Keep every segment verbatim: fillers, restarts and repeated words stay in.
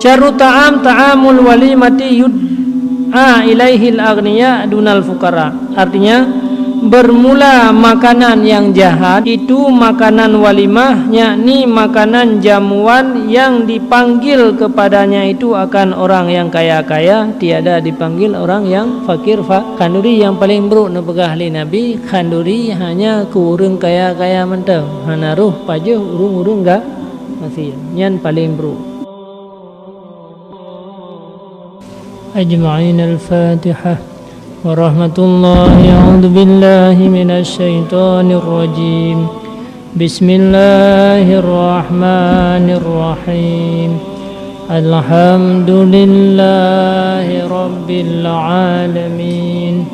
Syarru ta'am ta'amul walimati yud'a ilaihil aghniya dunal fuqara. Artinya, bermula makanan yang jahat itu makanan walimah, yakni makanan jamuan yang dipanggil kepadanya itu akan orang yang kaya-kaya, tiada dipanggil orang yang fakir fa-, khanduri nyang paleng brok neupeugah lé Nabi, khanduri hanya keu ureuëng kaya-kaya mantong, hana rhoh pajoh ureuëng-ureuëng ga-, Maséh, nyan paleng brok. Ajma'in. Al-Fatihah. Warahmatullahi, a'udzu billahi minasy syaithanir rajim. Bismillahirrahmanirrahim. Alhamdulillahi rabbil alamin.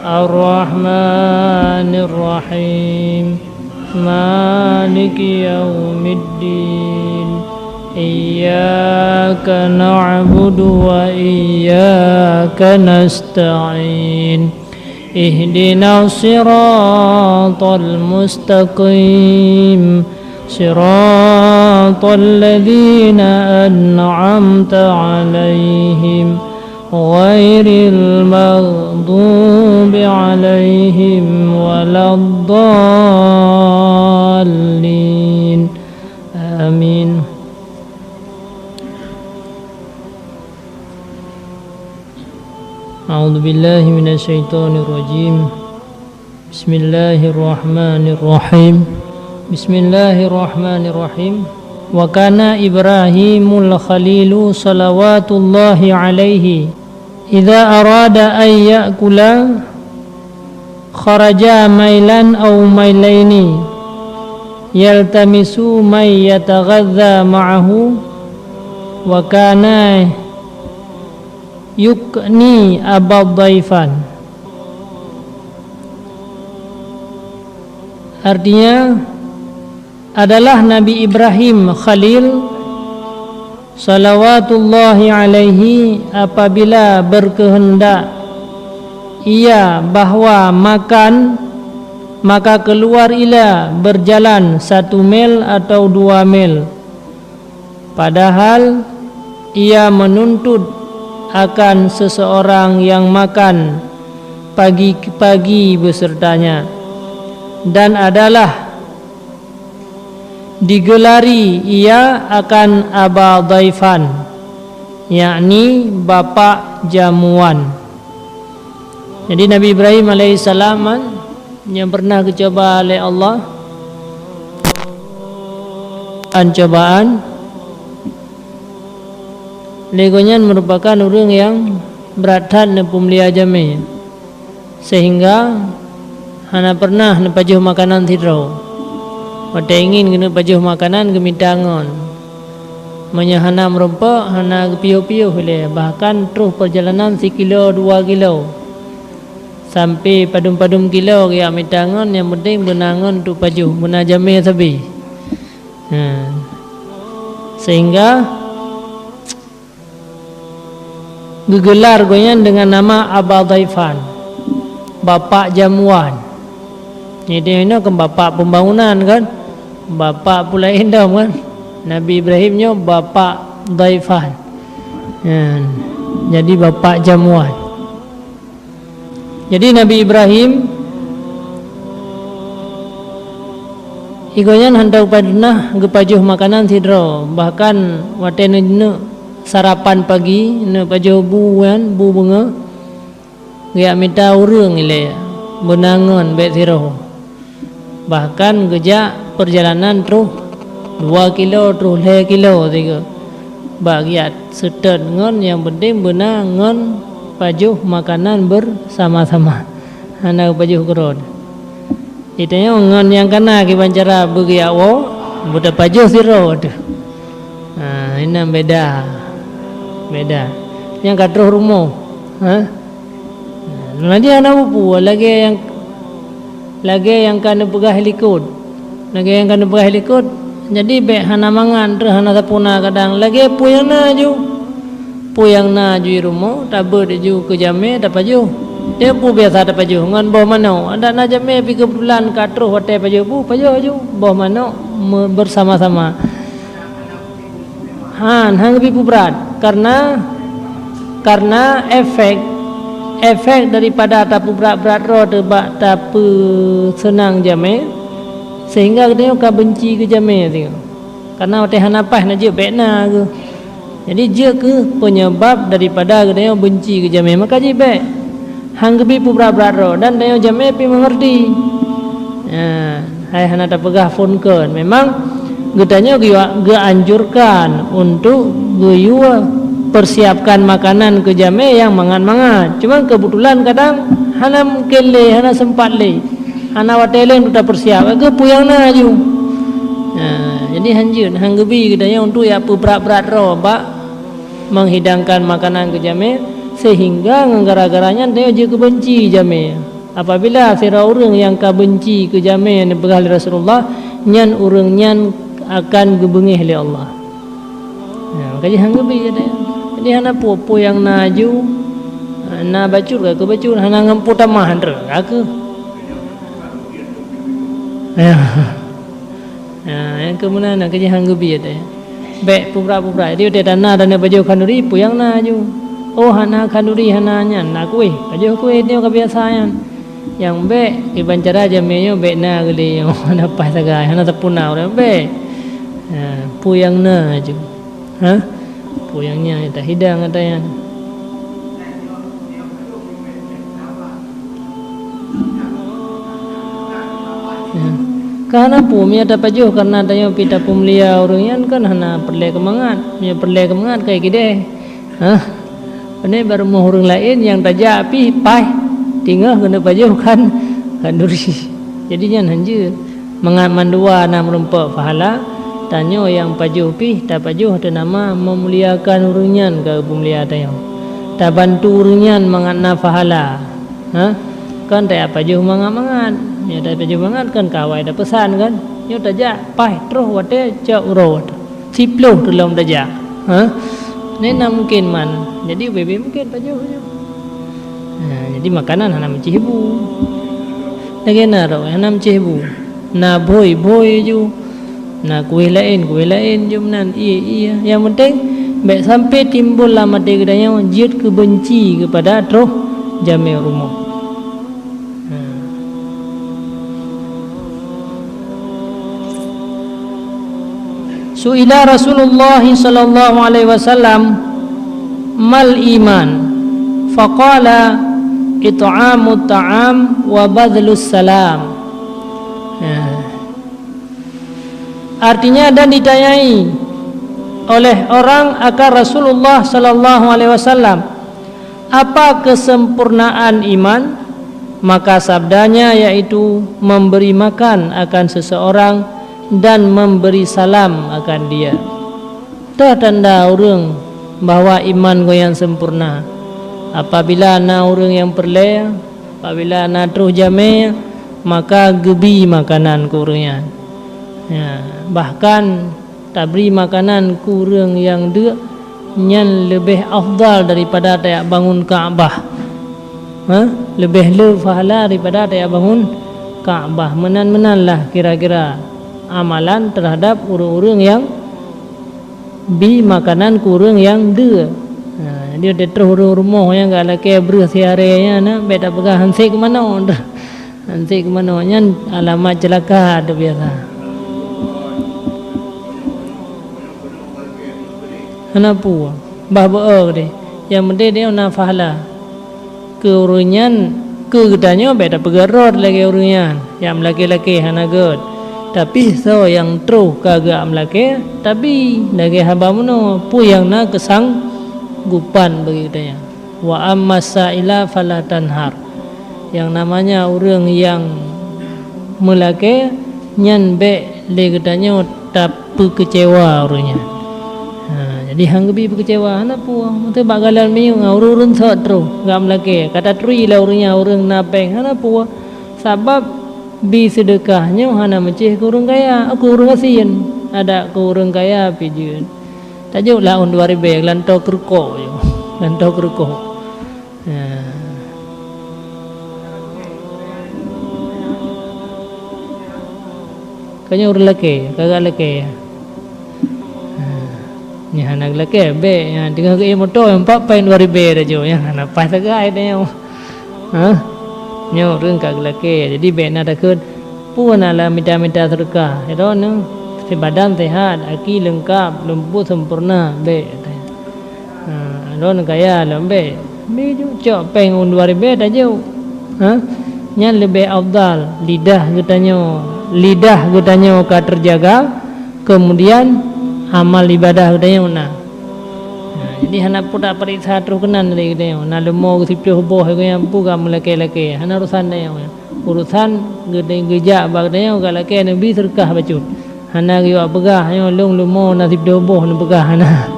Ar-Rahmanir Rahim. Maliki yaumiddin. Iyyaka na'budu wa iyyaka nasta'in. Ihdinas siratal mustaqim. Siratal ladzina an'amta 'alaihim. Ghairil maghdubi 'alaihim waladdallin. Amin. A'udzu billahi minasy syaithanir rajim. Bismillahirrahmanirrahim. Bismillahirrahmanirrahim. Wa kana Ibrahimul Khalilu salawatullahi alaihi idza arada an ya'kula kharaja mailan aw mailaini yaltamisu man yataghadza ma'ahu wa kana yukni abad dhaifan. Artinya adalah Nabi Ibrahim Khalil, salawatullahi alaihi, apabila berkehendak ia bahwa makan, maka keluar ia berjalan satu mil atau dua mil. Padahal ia menuntut akan seseorang yang makan pagi-pagi besertanya, dan adalah digelari ia akan Aba Dhaifan, yakni bapak jamuan. Jadi Nabi Ibrahim alaihissalam, kan, nyang pernah geucuba lé Allah, an cobaan, lé gobnyan meurupakan ureuëng nyang brat that neupeumulia jamé, seuhingga hana pernah neupajoh makanan sidroe. Watée ingin geuneuk pajoh makanan, geumita ngon. Meunyoe hana meurumpok, hana geupiôh-piôh ilée, bahkan troh peurjalanan sikilo dua kilo. Sampai padum-padum kilo geujak mita ngon, nyang penting beuna ngon untuk pajoh, beuna jamé sabe. Ha. Sehingga geugelar gobnyan dengan nama Aba Dhaifan, bapak jamuan. Jadi, inoe kan bapak pembangunan kan, bapak pula indom kan. Nabi Ibrahim nyoe bapak Dhaifan. Ha. Jadi, bapak jamuan. Jadi Nabi Ibrahim, gobnyan hana pernah geupajoh makanan sidroe, bahkan watée neuneuk sarapan pagi, neupajoh bu nyan, bu beungoh, geujak mita ureuëng ilée, beuna ngon bék sidroe. Bahkan geujak peurjalanan troh dua kilo, troh lhée kilo sigoe. Bak geujak seutôt ngon, nyang penting beuna ngon pajoh makanan bersama-sama. Hana pajoh keudroe. Geutanyoe ngon nyang kana kiban cara beugeujak woe, beutapajoh sidroe teuh. Ha, inan beda. Beda. Nyang ka troh rumoh. Ha? Nah, jadi hana peue-peue, lagée nyang, lagée nyang ka neupeugah likot. Lagée nyang ka neupeugah likot, jadi bék hana mangat, trok hana sapeue na kadang. Lagée peue nyang na ju. Peue nyang na ju i rumoh, tabeuet ju keu jamé, tapajoh. Dia peue biasa tapajoh, ngon boh manok. Adak na jamé pih keubetulan ka troh watée pajoh bu, pajoh ju. Boh manok me-, bersama-sama. Han, han geubi peubrat, karena, karena efek, efek daripada tapeubrat-brat droe teuh bak tapeuseunang jamé, sehingga geutanyoe ka beunci keu jamé teuh. Karena watée hana paih na jeuet bék na geuh. Jadi jeuet keuh peunyeubab daripada geutanyoe beunci keu jamé, maka jih bék. Han geubi peubrat-brat droe dan tanyoe jamé pih meungerti. Nah, hai hana tapeugah phon kon. Memang geutanyoe geu-, geuanjurkan untuk geuyue persiapkan makanan keu jamé nyang mangat-mangat. Cuman keubeutulan kadang hana mungken lé, hana seumpat lé. Hana watée lé untuk tapeursiap. Ka geupeue nyang na laju. Nah, jadi han jeuet, han geubi geutanyoe untuk jak peubrat-brat droe bak menghidangkan makanan keu jamé, sehingga ngon gara-gara nyan tanyoe jeuet keu beunci jamé. Apabila sidroe ureuëng nyang ka beunci keu jamé nyang neupeugah lé Rasulullah, nyan ureuëng nyan akan geubeungéh lé Allah. Nah, maka jih han geubi gata nyan. Jadi hana peue-peue nyang na laju, na bacut ka keuh bacut, hana ngon peue tamah han treuk ka keuh. Ya. Nah, nyang keu meunan na keuh jih han geubi gata nyan. Bék peubrat-peubrat. Jadi watée tana dan pajoh khanduri, peue nyang na laju. Oh, hana khanduri, hana nyan, na kueh. Pajoh kueh nyoe ka biasa nyan. Nyang bék, kiban cara jamé nyoe bék na geulé nyoe, hana paih sagai, hana tapuna ureuëng bék. Ha, peue nyang na laju. Ha? Peue nyang nyan tahidang ata nyan. Ya. Ka hana peue, meunyo tapajoh kareuna tanyoe pih tapeumulia ureuëng nyan kan hana peureulée keumangat. Meunyo peureulée keumangat kai kideh. Hah? Pane bak rumoh ureuëng laén nyang tajak pih paih, teungoh keuneuk pajoh kan khanduri. Jadi nyan hanjeuet. Mangat mandua na meurumpok pahala, tanyoe nyang pajoh pih tapajoh teunama meumuliakan ureuëng nyan keu peumulia tanyoe. Tabantu ureuëng nyan mangat na pahala. Ha? Kan tajak pajoh mangat-mangat. Ya, tapajoh mangat kan kawai tapeusan kan. Nyoe tajak paih troh watée cok uroe. Siploh teulom tajak. Ha? Nyan na mungken man. Jadi ubé-bé mungken pajoh nyoe. Ha, jadi makanan hana meucéh bu. Lagée na rot hana meucéh bu. Na bhôi-bhôi ju. Na kueh laén, kueh laén ju meunan, ié-ié. Nyang penting bék sampai timbul lam até geutanyoe jeuet keubeunci keupada troh jamé rumoh. Su'ila Rasulullah sallallahu alaihi wasallam, "Mal iman?" Faqala, "It'amut ta'am wa badlus salam." Nah. Artinya, dan ditanyai oleh orang akan Rasulullah sallallahu alaihi wasallam, "Apa kesempurnaan iman?" Maka sabdanya yaitu memberi makan akan seseorang dan memberi salam akan dia. Toh tanda ureuëng bahwa iman gobnyan sempurna, apabila na ureuëng nyang peureulée, apabila na troh jamé, maka geubi makanan keu ureuëng nyan. Ya, bahkan tabri makanan keu ureuëng nyang deuk nyan leubeh afdal daripada tajak bangun Ka'bah. Ha? Leubeh le pahala daripada tajak bangun Ka'bah. Meunan-meunan lah kira-kira amalan terhadap ureuëng-ureuëng nyang bi makanan keu ureuëng nyang deuk. Ha, jadi watée troh ureuëng rumoh nyang ka lakée breueh siarée nyan, bék tapeugah hansék keu manoe. Hansék keu manoe nyan alamat ceulaka teuh biasa. Hana peue, bah beu-o deh. Nyang penting deh na pahala. Keu ureuëng nyan, keu geutanyoe bék tapeugét rot lagée ureuëng nyan. Nyang meulakée-lakée hana gét. Tapi soe nyang troh ka geumeulakée, tabi lagée haba meunoe, peue nyang na keusanggopan bagi geutanyoe. Wa amma sa'ila fala tanhar. Nyang namanya ureuëng nyang meulakée nyan bék lé geutanyoe tapeukeucewa ureuëng nyan. Ha, jadi han geubi peukeucewa, hana peue. Meuteuh bak galon minyeuk ngon ureuëng-ureuëng sot troh geumeulakée, ka taturi lé ureuëng nyan ureuëng na péng, hana peue. Sabab bi seudeukah nyoe hana meucéh keu ureuëng kaya, keu ureuëng gasien, adak keu ureuëng kaya pih jeuet. Tajok laon dua ribée, lanto keurukok, lanto keurukok. Ya. Kayém ureuëng lakée, kagak lakée. Ya. Nyang hana geulakée, bék, nyang teungoh geuék moto, nyang pat péng dua ribée tajoh, nyang hana paih sagai tanyoe. Hah? Nyoe ureuëng ka geulakée, jadi bék na takheun, "Peue na lôn mita-mita seudeukah?" Sidroe nyoe, "Sibadan sehat, aki leungkab, lumpur sempurna," bék. Ha, lôn kaya lom bék. Bi ju cok péng u dua ribée tajoh. Ha? Nyan leubeh afdal. Lidah geutanyoe, lidah geutanyoe ka teujaga, kemudian amal ibadah geutanyoe na. Ha, jadi hana peue tapareksa troh keunan lé geutanyoe. Na leumo geusiplôh boh geutanyoe peue ka meulakée-lakée. Hana urusan tanyoe. Urusan geutanyoe geujak bak geutanyoe ka lakée neubi seudeukah bacut. Hana geuyue peugah nyoe lôn leumo na siplôh boh neupeugah hana.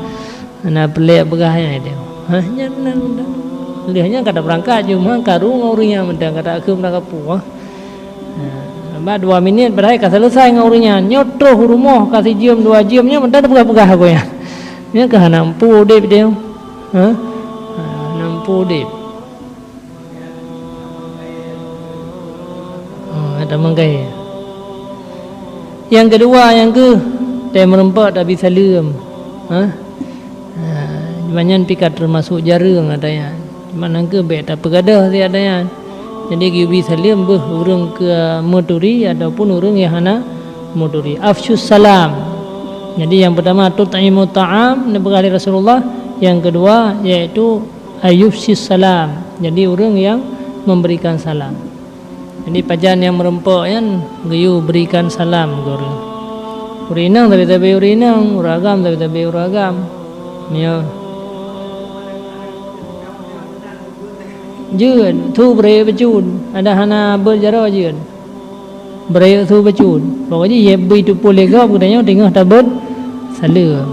Hana peureulée peugah nyan, ha, nyan, nyan, nyan. Lheueh nyan ka tabeurangkat, cuma karu ngon ureuëng nyan mantong ka takheun bak kapu, ha. Ha, bak dua minit padahai ka seuleusai ngon ureuëng nyan. Nyoe troh u rumoh ka sijeuem dua jeuem nyoe mantong tapeugah-peugah aku nyan. Nyan ka hana mampu udeb dia. Ha? Ha, hana mampu udeb. Oh, ada menggai. Nyang keudua, nyang keuh, tée meureumpok tabi saleuem. Ha? Ha, nyan pih ka teumasok jareueng ata nyan. Cuma nyang keuh bék tapeugadôh siat ata nyan. Jadi geubi saleuem beuh ureuëng keu meuturi ataupun ureuëng nyang hana meuturi. Afsyus salam. Jadi nyang pertama tut'imut ta'am, neupeugah lé Rasulullah. Nyang keudua yaitu ayufsyis salam. Jadi ureuëng nyang memberikan salam. Jadi pajan nyang meureumpok nyan geuyue berikan salam keu ureuëng. Ureuëng inong tabi-tabi ureuëng inong, ureuëng agam tabi-tabi ureuëng agam. Nyoe. Jeuet, su beureuek bacut, adak hana beuet jaroe jeuet. Beureuek su bacut. Pokok jih, ya bri tupeue lé gob, geutanyoe teungoh tabeuet saleuem.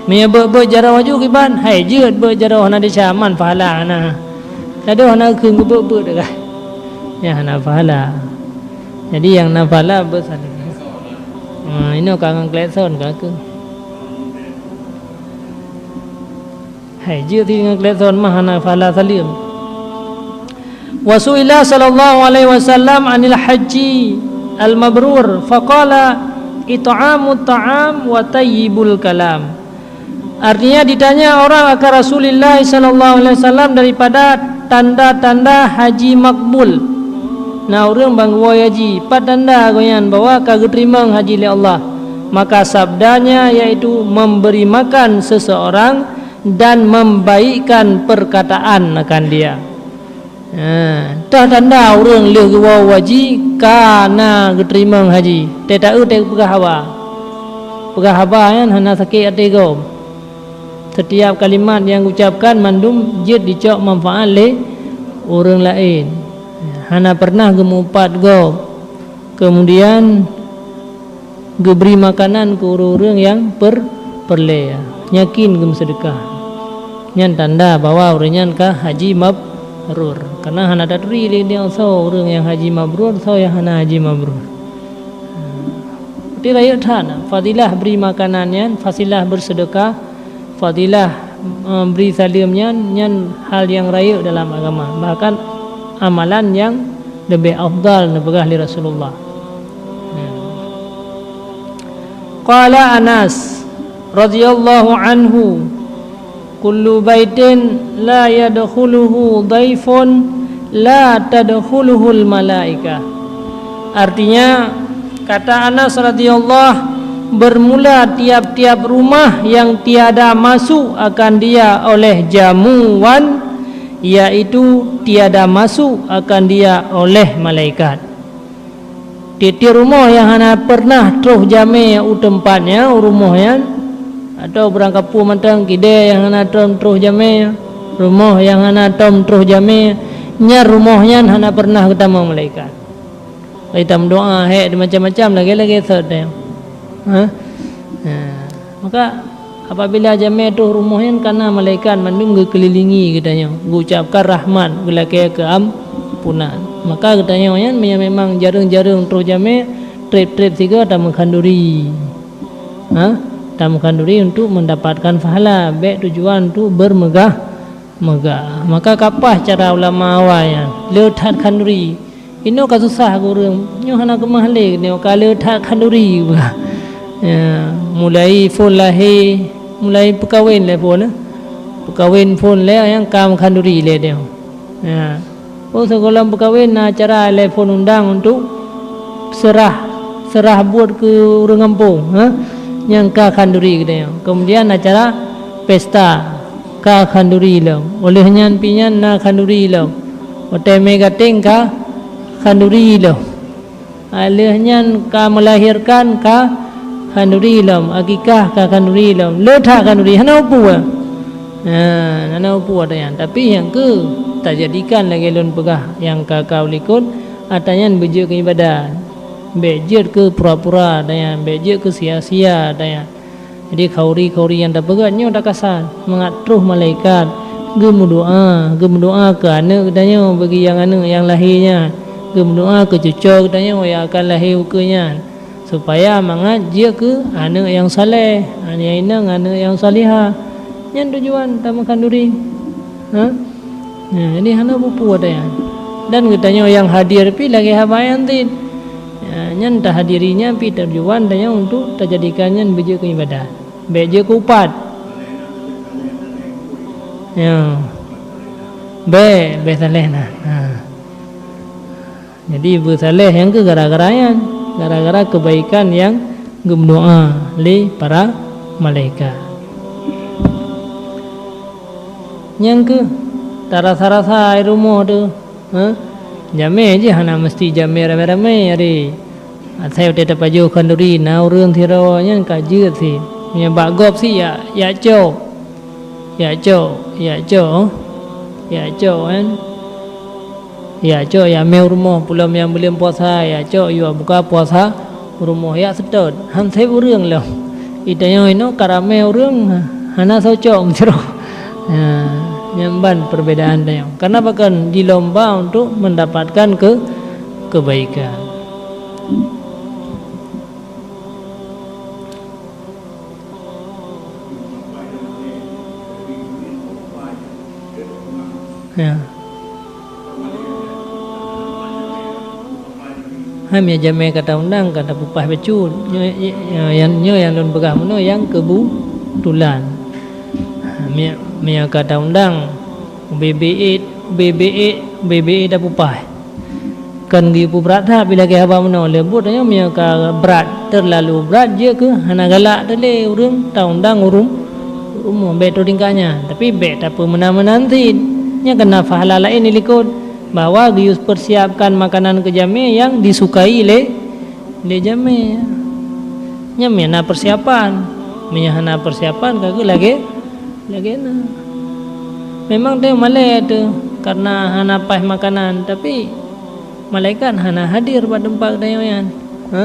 Meunyoe beuet-beuet jaroe aju kiban, hai jeuet beuet jaroe hana desya, man pahala hana. Ladôm hana keu geubeuet-beuet degah. Nyan hana pahala. Jadi nyang na pahala beuet saleuem. Ha, inoe ka ngon klakson ka keu. Hai, jeuet ngon klakson mah hana pahala saleuem. Wa su'ila sallallahu alaihi wasallam anil haji al-mabrur, faqala, "It'amut ta'am wa tayyibul kalam." Artinya, ditanya orang akan Rasulullah sallallahu alaihi wasallam daripada tanda-tanda haji makbul. Na ureuëng ban geuwoe haji, pat tanda gobnyan bahwa ka geuteurimong haji lé Allah? Maka sabdanya yaitu memberi makan seseorang dan membaikkan perkataan akan dia. Ha, toh tanda ureuëng lheueh geuwoe haji ka na geuteurimong haji. Teuta eu teupeugah haba. Peugah haba nyan hana sakét até gob. Setiap kalimat nyang geucapkan mandum jeuet jicok manfaat lé ureuëng laén. Hana pernah geumupat gob. Kemudian geubri makanan keu ureuëng-ureuëng nyang per-, peureulée, yakin geumeuseudeukah. Nyan tanda bahwa ureuëng nyan ka haji mabrur. Karena hana taturi lé nyoe soe ureuëng nyang haji mabrur, soe nyang hana haji mabrur. Jadi rayeuk that fadilah bri makanan nyan, fadilah beuseudeukah, fadilah, eh, bri saleuem nyan, nyan hal nyang rayeuk dalam agama. Bahkan amalan nyang leubeh afdal neupeugah lé Rasulullah. Qala Anas radhiyallahu anhu, "Kullu baitin la yadkhuluhu dhaifun la tadkhuluhul malaikah." Artinya, kata Anas radhiyallahu, bermula tiap-tiap rumah yang tiada masuk akan dia oleh jamuan, yaitu tiada masuk akan dia oleh malaikat. Tiep-tiep rumoh nyang hana pernah troh jamé u teumpat nyan, u rumoh nyan, atau barangkapeue mantong kidée nyang hana tom troh jamé, rumoh nyang hana tom troh jamé, nyan rumoh nyan hana pernah geutamong malaikat. Lagée tameudoá hék macam-macam lagée-lagée sot nyan. Ha? Ha. Maka apabila jamé troh rumoh nyan ka na malaikat mandum geukeulilingui geutanyoe, geucapkan rahmat, geulakée keuampunan. Maka geutanyoe nyan meunyoe memang jareueng-jareueng troh jamé, treb-treb sigoe tameukhanduri. Ha? Tameukhanduri untuk mendapatkan pahala, bék tujuan untuk bermegah-megah. Maka ka paih cara ulama awai nyan, le that khanduri. Inoe ka susah keu ureuëng, nyoe hana keumah lé, nyoe ka le that khanduri. Ya, mulai phon lahé, Mulai peukawen lé phon, eh. Peukawen phon lé nyang ka meukanuri lé deh. Ya. Oh, sigohlom peukawen na acara lé phon undang untuk seurah, seurah buet keu ureuëng gampông, ha? Nyang ka khanduri geutanyoe. Kemudian acara pesta ka khanduri lom. Óh lheueh nyan pih nyan na khanduri lom. Watée mé gateng ka khanduri lom. Óh lheueh nyan ka meulahirkan ka khanduri lom, akikah ka khanduri lom. Le that khanduri, hana upu. Ha, hana upu ata nyan. Tapi nyang keu tajadikan lagée lôn peugah nyang ka-ka u likot, ata nyan beujeuet keu iébadat. Bék jeuet keu pura-pura ata nyan, bék jeuet keu sia-sia ata nyan. Jadi khanduri-khanduri nyang tapeugét nyoe takasah mangat troh malaikat geumeudoá, geumeudoá keu aneuëk geutanyoe bagi nyang aneuëk nyang lahé nyan, geumeudoá keu cucoe geutanyoe nyang akan lahé ukeue nyan, supaya mangat jeuet keu aneuëk nyang saleh, nyang inong aneuëk nyang salihah. Nyan tujuan tameukanuri. Ha? Nah, jadi hana peue-peue ata nyan. Dan geutanyoe nyang hadir pih lagée haba nyan cit. Ya, nyan tahadiri nyan pih tujuan tanyoe untuk tajadikan nyan beujeuet keu iébadat. Bék jeuet keu upat. Ya. Bék, bék saleh na. Ha. Jadi beusaleh nyang keu gara-gara nyan, gara-gara keubaikan nyang geumeudoá lé para malaikat. Nyang keu tarasa-rasa i rumoh teuh, ha? Jamé jih hana meusti jamé ramé-ramé, ari. Asai watée tapajoh khanduri na ureuëng sidroe nyan ka jeuet cit. Meunyoe bak gob cit yak, yak cok. Yak cok, yak cok, yak cok kan. Yak cok, yak mé u rumoh, peulom nyang buleuen puasa, yak cok, yue buka puasa u rumoh, yak seutôt. Han sép ureuëng lom. Geutanyoe inoe ka ramé ureuëng, hana soe cok meusidroe. Ha, nyan ban perbedaan tanyoe. Karena pakon jilomba untuk mendapatkan ke-, kebaikan. Ya. Hai, meunyoe jamé ka taundang, ka tapeupah bacut. Nyoe, nyoe, nyoe nyang lôn peugah meunoe nyang keubetulan. Meunyoe, meunyoe ka taundang, ubé-bé ék, ubé-bé ék, ubé-bé ék tapeupah. Kon geuyue peubrat that, bila lagée haba meunoe, leumbot tanyoe meunyoe ka brat, teulalu brat jeuet keu hana galak teuh lé ureuëng taundang u rum-, u rumoh, bék troh tingkat nyan. Tapi bék tapeumeunan-meunan cit. Nyan keunan pahala laén dilikot, bahwa geuyue peusiapkan makanan keu jamé nyang disukai lé, lé jamé. Nyan meunyoe na peusiapan. Meunyoe hana peusiapan, ka geu lagée, lagée na. Memang tanyoe malée teuh karena hana paih makanan, tapi malaikat hana hadir bak teumpat geutanyoe nyan. Ha?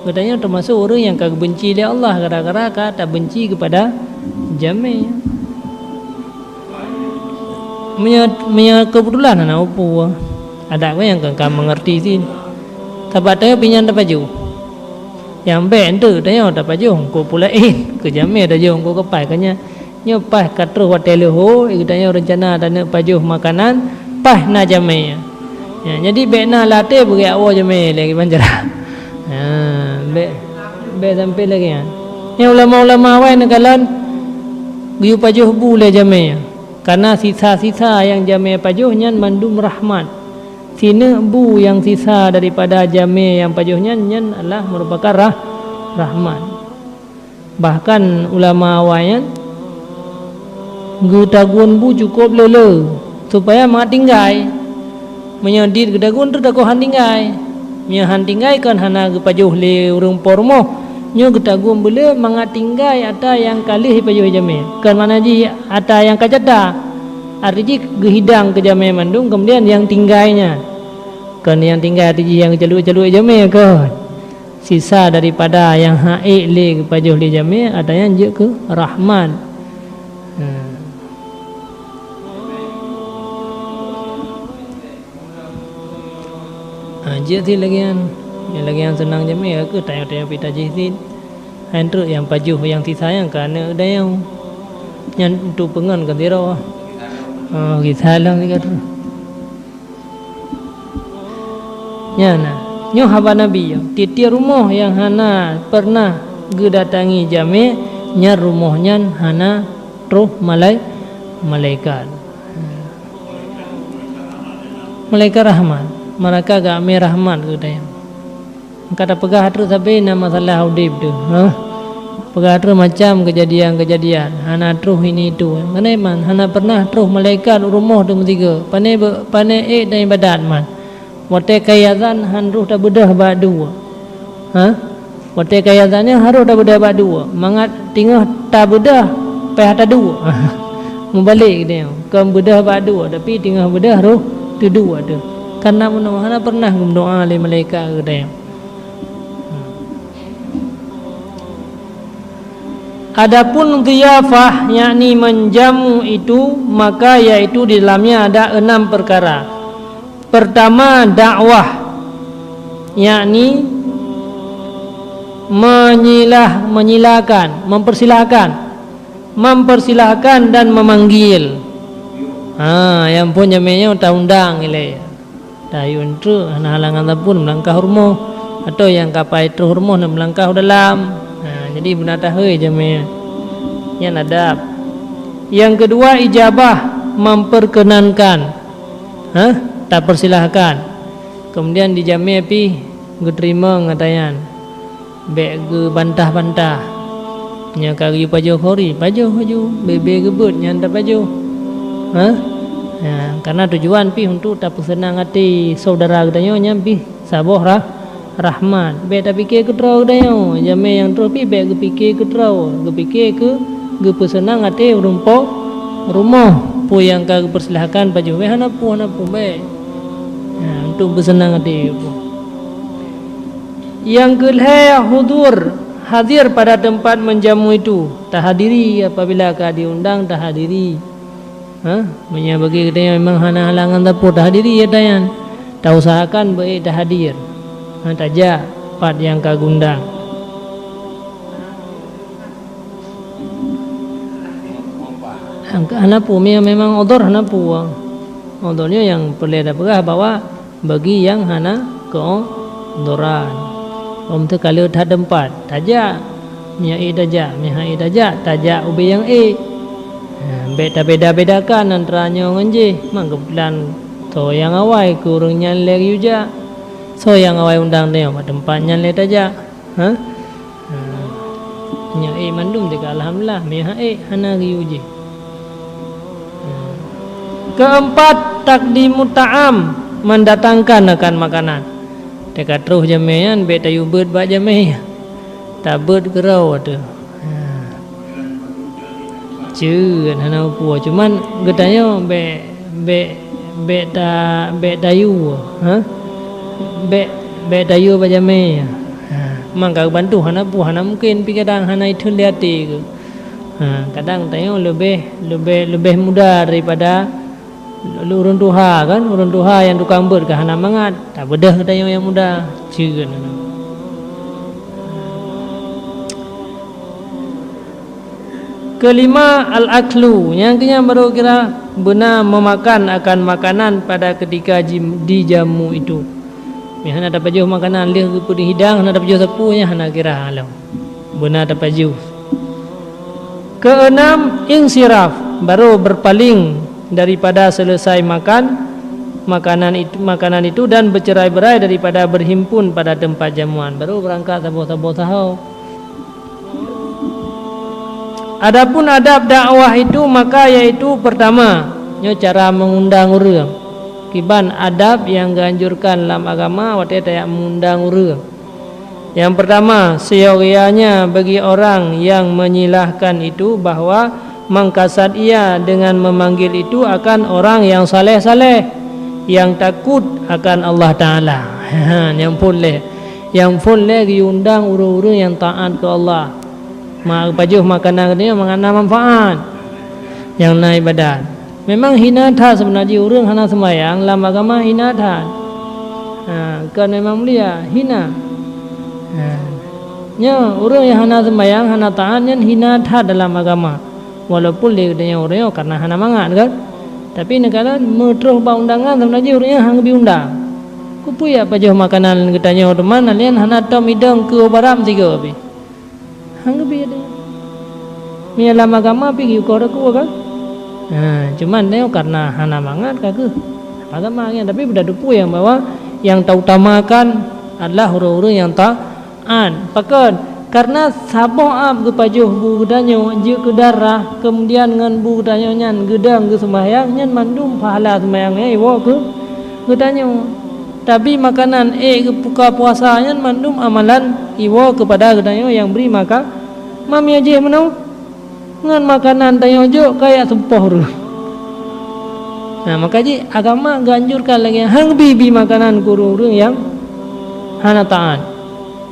Geutanyoe teumasok ureuëng nyang ka geubenci lé Allah gara-gara ka tabenci keupada jamé. Meunyoe, meunyoe keubetulan hana upu, adak nyang ka, ka meungerti cit. Sabab tanyoe pih nyan tapajoh. Nyang bék eunteuk tanyoe tapajoh, eungkôt peue laén, keu jamé tajoh, eungkôt keupai, keu nyan. Nyoe paih ka troh watée leuhô, geutanyoe reuncana taneuk pajoh makanan, paih na jamé. Ya, jadi bék na lam até beugét awoe jamé lé kiban cara. Ha, bék, bék sampai lagée nyan. Nyang ulama-ulama awai neukalon geuyue pajoh bu lé jamé. Karena sisa-sisa nyang jamé pajoh nyan mandum rahmat. Sineuk bu nyang sisa daripada jamé nyang pajoh nyan, nyan adalah merupakan rah-, rahmat. Bahkan ulama awai nyan geutagun bu cukôp le-le, supaya mangat tinggai. Meunyoe dit geutagun, teutakot han tinggai. Meunyoe han tinggai, kon hana geupajoh lé ureuëng po rumoh. Nyoe geutagun beule mangat tinggai ata nyang ka lheueh jipajoh jamé. Kon makna jih ata nyang ka jata. Arti jih geuhidang keu jamé mandum, kemudian nyang tinggai nyan. Kon nyang tinggai arti jih nyang geucaluek-caluek jamé, kon. Sisa daripada nyang han ék lé geupajoh lé jamé, ata nyan jeuet keu rahmat. Hmm. Ha, jeuet cit lagée nyan. Nyang lagée nyan seunang jamé, ka keuh tanyoe-tanyoe pih tajih cit. Hai treuk nyang pajoh nyang sisa nyan keu aneuëk geutanyoe. Nyan untuk peungon keu sidroe. Oh, gisa lom sigoe treuk. Nyan na. Nyoe haba Nabi, tieb-tieb rumoh nyang hana peureunah geudatangi jamé, Nyan rumoh nyan hana troh malai-, malaikat. Malaikat rahmat, meuraka geujamé rahmat keu geutanyoe. Ka tapeugah troh sabe na masalah udeb teuh, ha? Peugah troh macam keujadian-keujadian, hana troh ini itu. Keuneuk man, hana pernah troh malaikat u rumoh teuh meusigoe. Pane be-, pane ék dan ibadat man. Watée ka azan han roh tabeudôh bak dua. Ha? Watée ka azan nyan han roh tabeudôh bak dua. Mangat teungoh tabeudôh pih tadua. Meubalek geutanyoe. Kon beudôh bak dua, tapi teungoh beudôh roh teudua teuh. Karena meunoe hana pernah geumeudoá lé malaikat keu geutanyoe. Adapun dhiyafah, yakni menjamu itu, maka yaitu di dalamnya ada enam perkara. Pertama, dakwah, yakni menyilah-, menyilakan, mempersilahkan, mempersilahkan dan memanggil. Ha, nyang phon jamé nyoe taundang ilée. Tayue treuk hana halangan sapeue meulangkah u rumoh, atau nyang ka pai troh rumoh na meulangkah u dalam. Ha, jadi beuna tahôi jamé nyan adab. Nyang keudua, ijabah, memperkenankan. Ha, tapersilahkan. Kemudian di jamé pih geuteurimong ata nyan. Bék geubantah-bantah. Nyang ka geuyue pajoh khori, pajoh laju, bée-bée geubeuet nyan tapajoh. Ha? Ha, karena tujuan pih untuk tapeuseunang até syedara geutanyoe nyan pih saboh rah-, rahmat. Bék tapike keu droe geutanyoe, jamé nyang troh pih bék geupike keu droe, geupike keu geupeuseunang até ureuëng po rumoh. Peue nyang ka geupeusilahkan pajoh, bék hana peue, hana peue, bék. Ha, untuk peuseunang até. Nyang keulhée, hudur, hadir pada tempat menjamu itu. Tahadiri apabila ka diundang, tahadiri. Ha? Meunyoe bagi geutanyoe memang hana halangan sapeue, tahadiri ata nyan. Tausahakan beu ék tahadir. Ha, tajak pat nyang ka geundang. Hana peue, memang udhur hana peue. Udhur nyoe nyang peureulée tapeugah bahwa bagi nyang hana keudhuran. Lom teuka le that teumpat, tajak. Meunyoe ék tajak, meunyoe han ék tajak, tajak ubé nyang ék. Ha, bék tabeda-bedakan antara nyoe ngon jéh. Meukeubeutulan soe nyang awai keu ureuëng nyan lé geuyue jak. Soe nyang awai undang tanyoe bak teumpat nyan lé tajak. Ha? Ha. Meunyoe ék mandum teuka alhamdulillah, meunyoe han ék hana geuyue jéh. Ha. Keempat, takdimu ta'am, mendatangkan akan makanan. Teuka troh jamé nyan bék tayue beuet bak jamé. Tabeuet keudroe teuh. Ha. Ceuet hana peue, cuman geutanyoe bék, bék, bék ta-, bék tayue, ha? Bék, bék tayue bak jamé. Ha, mangka geubantu hana peue, hana mungken pih kadang hana itheun di até geuh. Ha, kadang tanyoe leubeh, leubeh, leubeh muda daripada ureuëng tuha kan, ureuëng tuha nyang tukang beuet ka hana mangat, tabeudôh geutanyoe nyang muda, ceuet hana. Kelima, al-aklu, nyang keunyan baru kira beuna memakan akan makanan pada ketika jim-, dijamu itu. Meuhana tapajoh makanan lheueh geupeuhidang, hana tapajoh sapeue nyan hana kira lom. Beuna tapajoh. Keenam, insiraf, baru berpaling daripada selesai makan makanan itu, makanan itu dan bercerai-berai daripada berhimpun pada tempat jamuan. Baru beurangkat saboh-saboh saho. Adapun adab dakwah itu, maka yaitu pertama, nyoe cara mengundang ureuëng. Kiban adab nyang geuanjurkan lam agama watée tajak mengundang ureuëng. Yang pertama, seyogianya bagi orang yang menyilahkan itu bahwa mengkasat ia dengan memanggil itu akan orang yang saleh-saleh, yang takut akan Allah Taala. Ha, nyang phon lé. Nyang phon lé geuundang ureuëng-ureuëng nyang taat keu Allah. Ma-, pajoh makanan geutanyoe meunan manfaat nyang na ibadat. Memang hina that seubeuna jih ureuëng hana seumayang lam agama hina that. Ha, kon memang mulia, hina. Ha. Nyoe ureuëng nyang hana seumayang, hana taat nyan hina that dalam agama. Walaupun lé geutanyoe ureuëng nyoe karena hana mangat kan. Tapi neukalon meutroh bak undangan seubeuna jih ureuëng nyan han geubi undang. Keupeue jak pajoh makanan geutanyoe teuma nyan hana tom idong keu barang sigoe pih. Han geubi ata. Meunyoe lam agama pih geuyue koh takue kan? Ha, cuman nyoe karena hana mangat ka kheueh agama nyan, tapi beutateupeue nyang bahwa nyang tautamakan adalah ureuëng-ureuëng nyang taat. Pakon? Karena saboh ab geupajoh bu geutanyoe jeuet keu darah, kemudian ngon bu geutanyoe nyan geudong geuseumbahyang, nyan mandum pahala seumbahyang nyan iwoe keu geutanyoe. Tabi makanan, ék geubuka puasa, nyan mandum amalan iwoe keupada geutanyoe nyang bri maka-, ma meunyoe jih meunoe. Ngon makanan tanyoe jok kajak seupoh ureuëng. Nah, maka jih agama geuanjurkan lagée nyan, hana bi-bi makanan keu ureuëng-ureuëng nyang hana taat,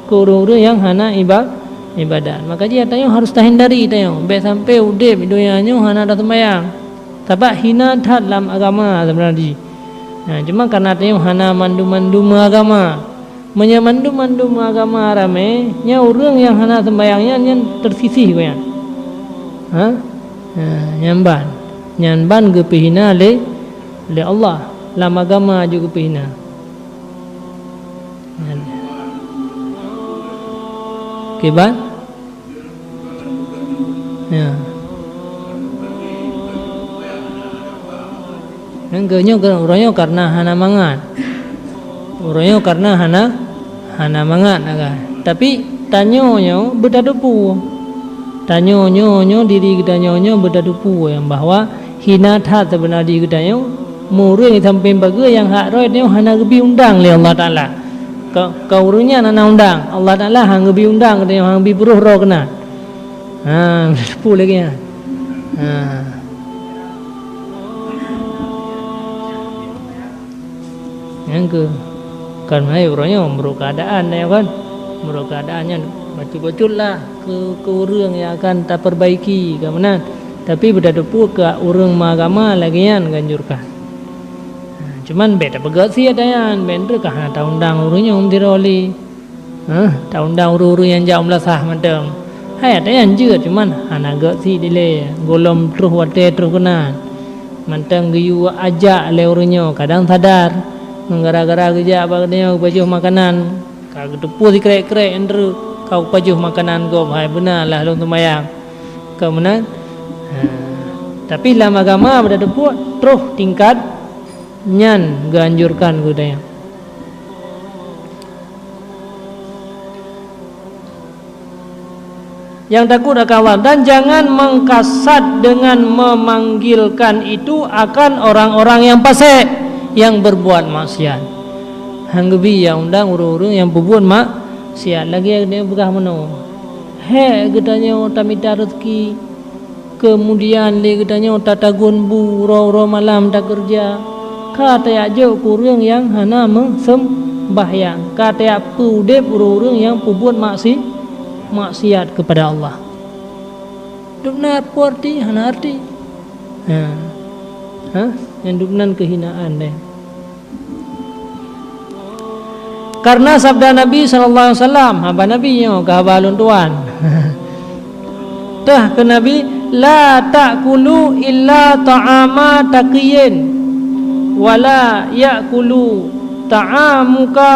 keu ureuëng-ureuëng nyang hana iba-, ibadat. Maka jih tanyoe harus tahindari tanyoe, bék sampai udeb di donya nyoe hana taseumbahyang. Sabab hina that lam agama sebenarnya jih. Nah, cuma karena tanyoe hana mandum-mandum agama. Meunyoe mandum-mandum agama ramé, nyan ureuëng nyang hana seumbahyang nyan, nyan teusisih gobnyan. Ha? Ha, nyan ban. Nyan ban geupeuhina lé, lé Allah. Lam agama jih geupeuhina. Nyan. Kiban? Ya. Nyang keunyoe, uroe nyoe karena hana mangat. Uroe nyoe karena hana, hana mangat agak. Tapi tanyoe nyoe beutateupeue. Tanyoe nyoe, nyoe diri geutanyoe nyoe beutateupeue nyang bahwa hina that seubeuna diri geutanyoe, meureueng sampéng bagoe nyang hak rot nyoe hana geubi undang lé Allah Taala. Ka, ka ureuëng nyan hana undang, Allah Taala hana geubi undang geutanyoe, hana geubi peuroh droe keunan. Ha, peue lagée nyan. Ha. Nyang keu, kan hai uroe nyoe meurok keuadaan nyoe kan. Meurok keuadaan nyan bacut-bacut lah keu, keu ureuëng nyang akan tapeurbaiki ka meunan. Tapi beutateupeue keu ureuëng meuagama lagée nyan geuanjurkan. Ha, cuman bék tapeugét siat nyan, bék treuk ka hana taundang ureuëng nyoe meudiro lé. Hah, taundang ureuëng-ureuëng nyang jak u meulasah mantong. Hai, ata nyan jeuet, cuman hana gét sit dilée, gohlom troh watée troh keunan. Mantong geuyue ajak lé ureuëng nyoe, kadang sadar. Ngon gara-gara geujak bak geutanyoe geupajoh makanan, ka geuteupeue sikrek-krek nyang treuk, ka geupajoh makanan gob, hai beuna lah lôn seumayang. Ka meunan. Ha. Tapi lam agama beutateupeue troh tingkat nyan geuanjurkan geutanyoe. Nyang takut akan Allah, dan jangan mengkasat dengan memanggilkan itu akan orang-orang yang fasik, yang berbuat maksiat. Hana geubi ya undang ureuëng-ureuëng nyang peubuet maksiat, lagée geutanyoe peugah meunoe. Hék geutanyoe tamita reuzeki, keumudian lé geutanyoe tatagun bu uroe-uroe malam takeureuja, ka tajak jok keu ureuëng nyang hana meuseumbahyang, ka tajak peu udeb ureuëng-ureuëng nyang peubuet maksi-, maksiat keupada Allah. Dubna peue arti? Hana arti. Ha. Ha? Nyang dubnan keuhinaan deh. Karena sabda Nabi sallallahu alaihi wasallam, haba Nabi nyoe keu haba lôn tuan. Teuh keu Nabi, "La ta'kulu illa ta'ama taqiyyin, wa la ya'kulu ta'amuka,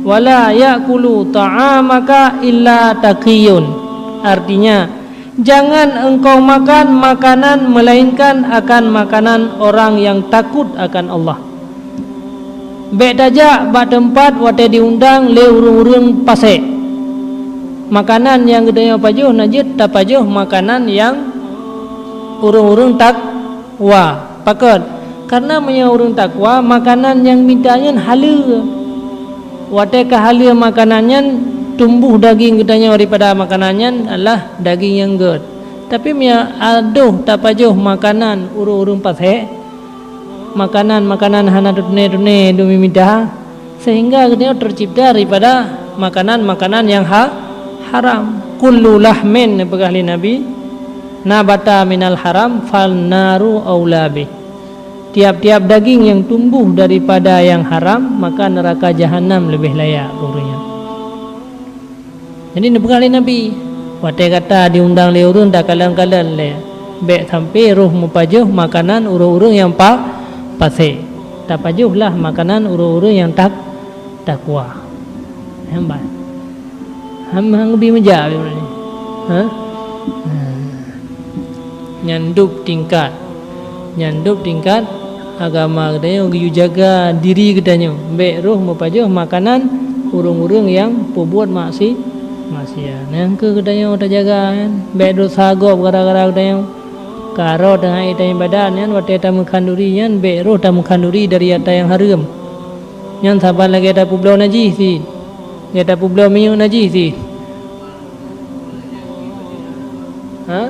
wa la ya'kulu ta'amaka illa taqiyyun." Artinya, jangan engkau makan makanan melainkan akan makanan orang yang takut akan Allah. Bék tajak bak teumpat watée diundang lé ureuëng-ureuëng pasék. Makanan nyang geutanyoe pajoh na jeuet tapajoh makanan nyang ureuëng-ureuëng takwa. Pakon? Karena meunyoe ureuëng takwa, makanan nyang mita nyan haleue. Watée ka haleue makanan nyan, tumboh daging geutanyoe daripada makanan nyan adalah daging nyang gét. Tapi meunyoe adoh tapajoh makanan ureuëng-ureuëng pasék, makanan-makanan hana teutuné-tuné dumi mita, sehingga geutanyoe tercipta daripada makanan-makanan nyang ha-, haram. "Kullu lahmin," neupeugah lé Nabi, "nabata minal haram, fan naru aula bih." Tiap-tiap daging nyang tumboh daripada nyang haram, maka neuraka jahanam leubeh layak keu ureuëng nyan. Jadi neupeugah lé Nabi, watée gata diundang lé ureuëng takalon-kalon lé, bék sampai roh meupajoh makanan ureuëng-ureuëng nyang pa-, pasék. Tapajoh lah makanan ureuëng-ureuëng nyang tak-, takwa. Nyan ban. Ham, hang bi meujak, ha? Ha. Nyan dub tingkat. Nyan dub tingkat agama geutanyoe geuyue jaga diri geutanyoe. Bék roh meupajoh makanan ureuëng-ureuëng nyang peubuet maksi-, maksiat. Nyan keuh geutanyoe tajaga nyan. Bék desya gob gara-gara geutanyoe. Ka roh teungoh tanyoe ibadat nyan, watée tameukhanduri nyan, bék roh tameukhanduri dari ata nyang hareuem. Nyan saban lagée tapeubloe najih cit. Lagée tapeubloe minyeuk najih cit. Ha?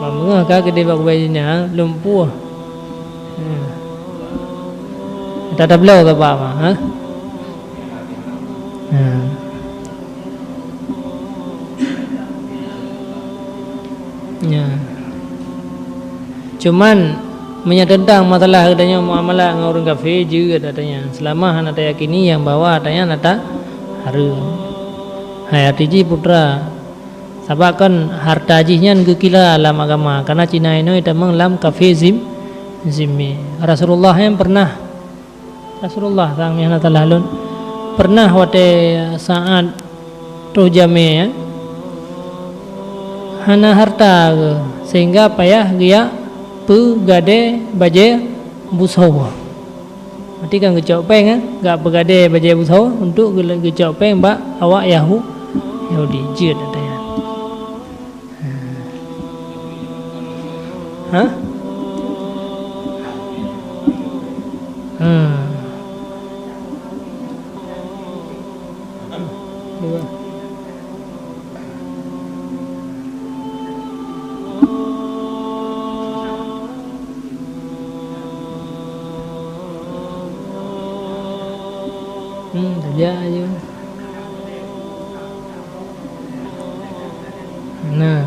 Ban meungoh ka keudeh bak kubai nyan, lumpuh. Hmm. Ata tabloe bak ma, ha? Hmm. Ya. Cuman, meunyoe teuntang masalah geutanyoe muamalah ngon ureuëng kafé, jeuet ata nyan. Seulama hana tayakini nyang bahwa ata nyan ata hareuem. Hai até jih putra. Sabab kan hareuta jih nyan geukira lam agama, kareuna cina inoe tamong lam kafé zim-, zimmi. Rasulullah nyan pernah Rasulullah sang nyang hana salah lôn, pernah watée saát troh jamé, ya, hana hareuta geuh, sehingga payah geujak peugadée bajée busoe. Berarti kan geucok péng, ya, geujak peugadée bajée busoe untuk geu-, geucok péng bak awak Yahu-, Yahudi. Jeuet ata nyan. Ha? Hmm. Dua. Hmm, tajak je. Nah,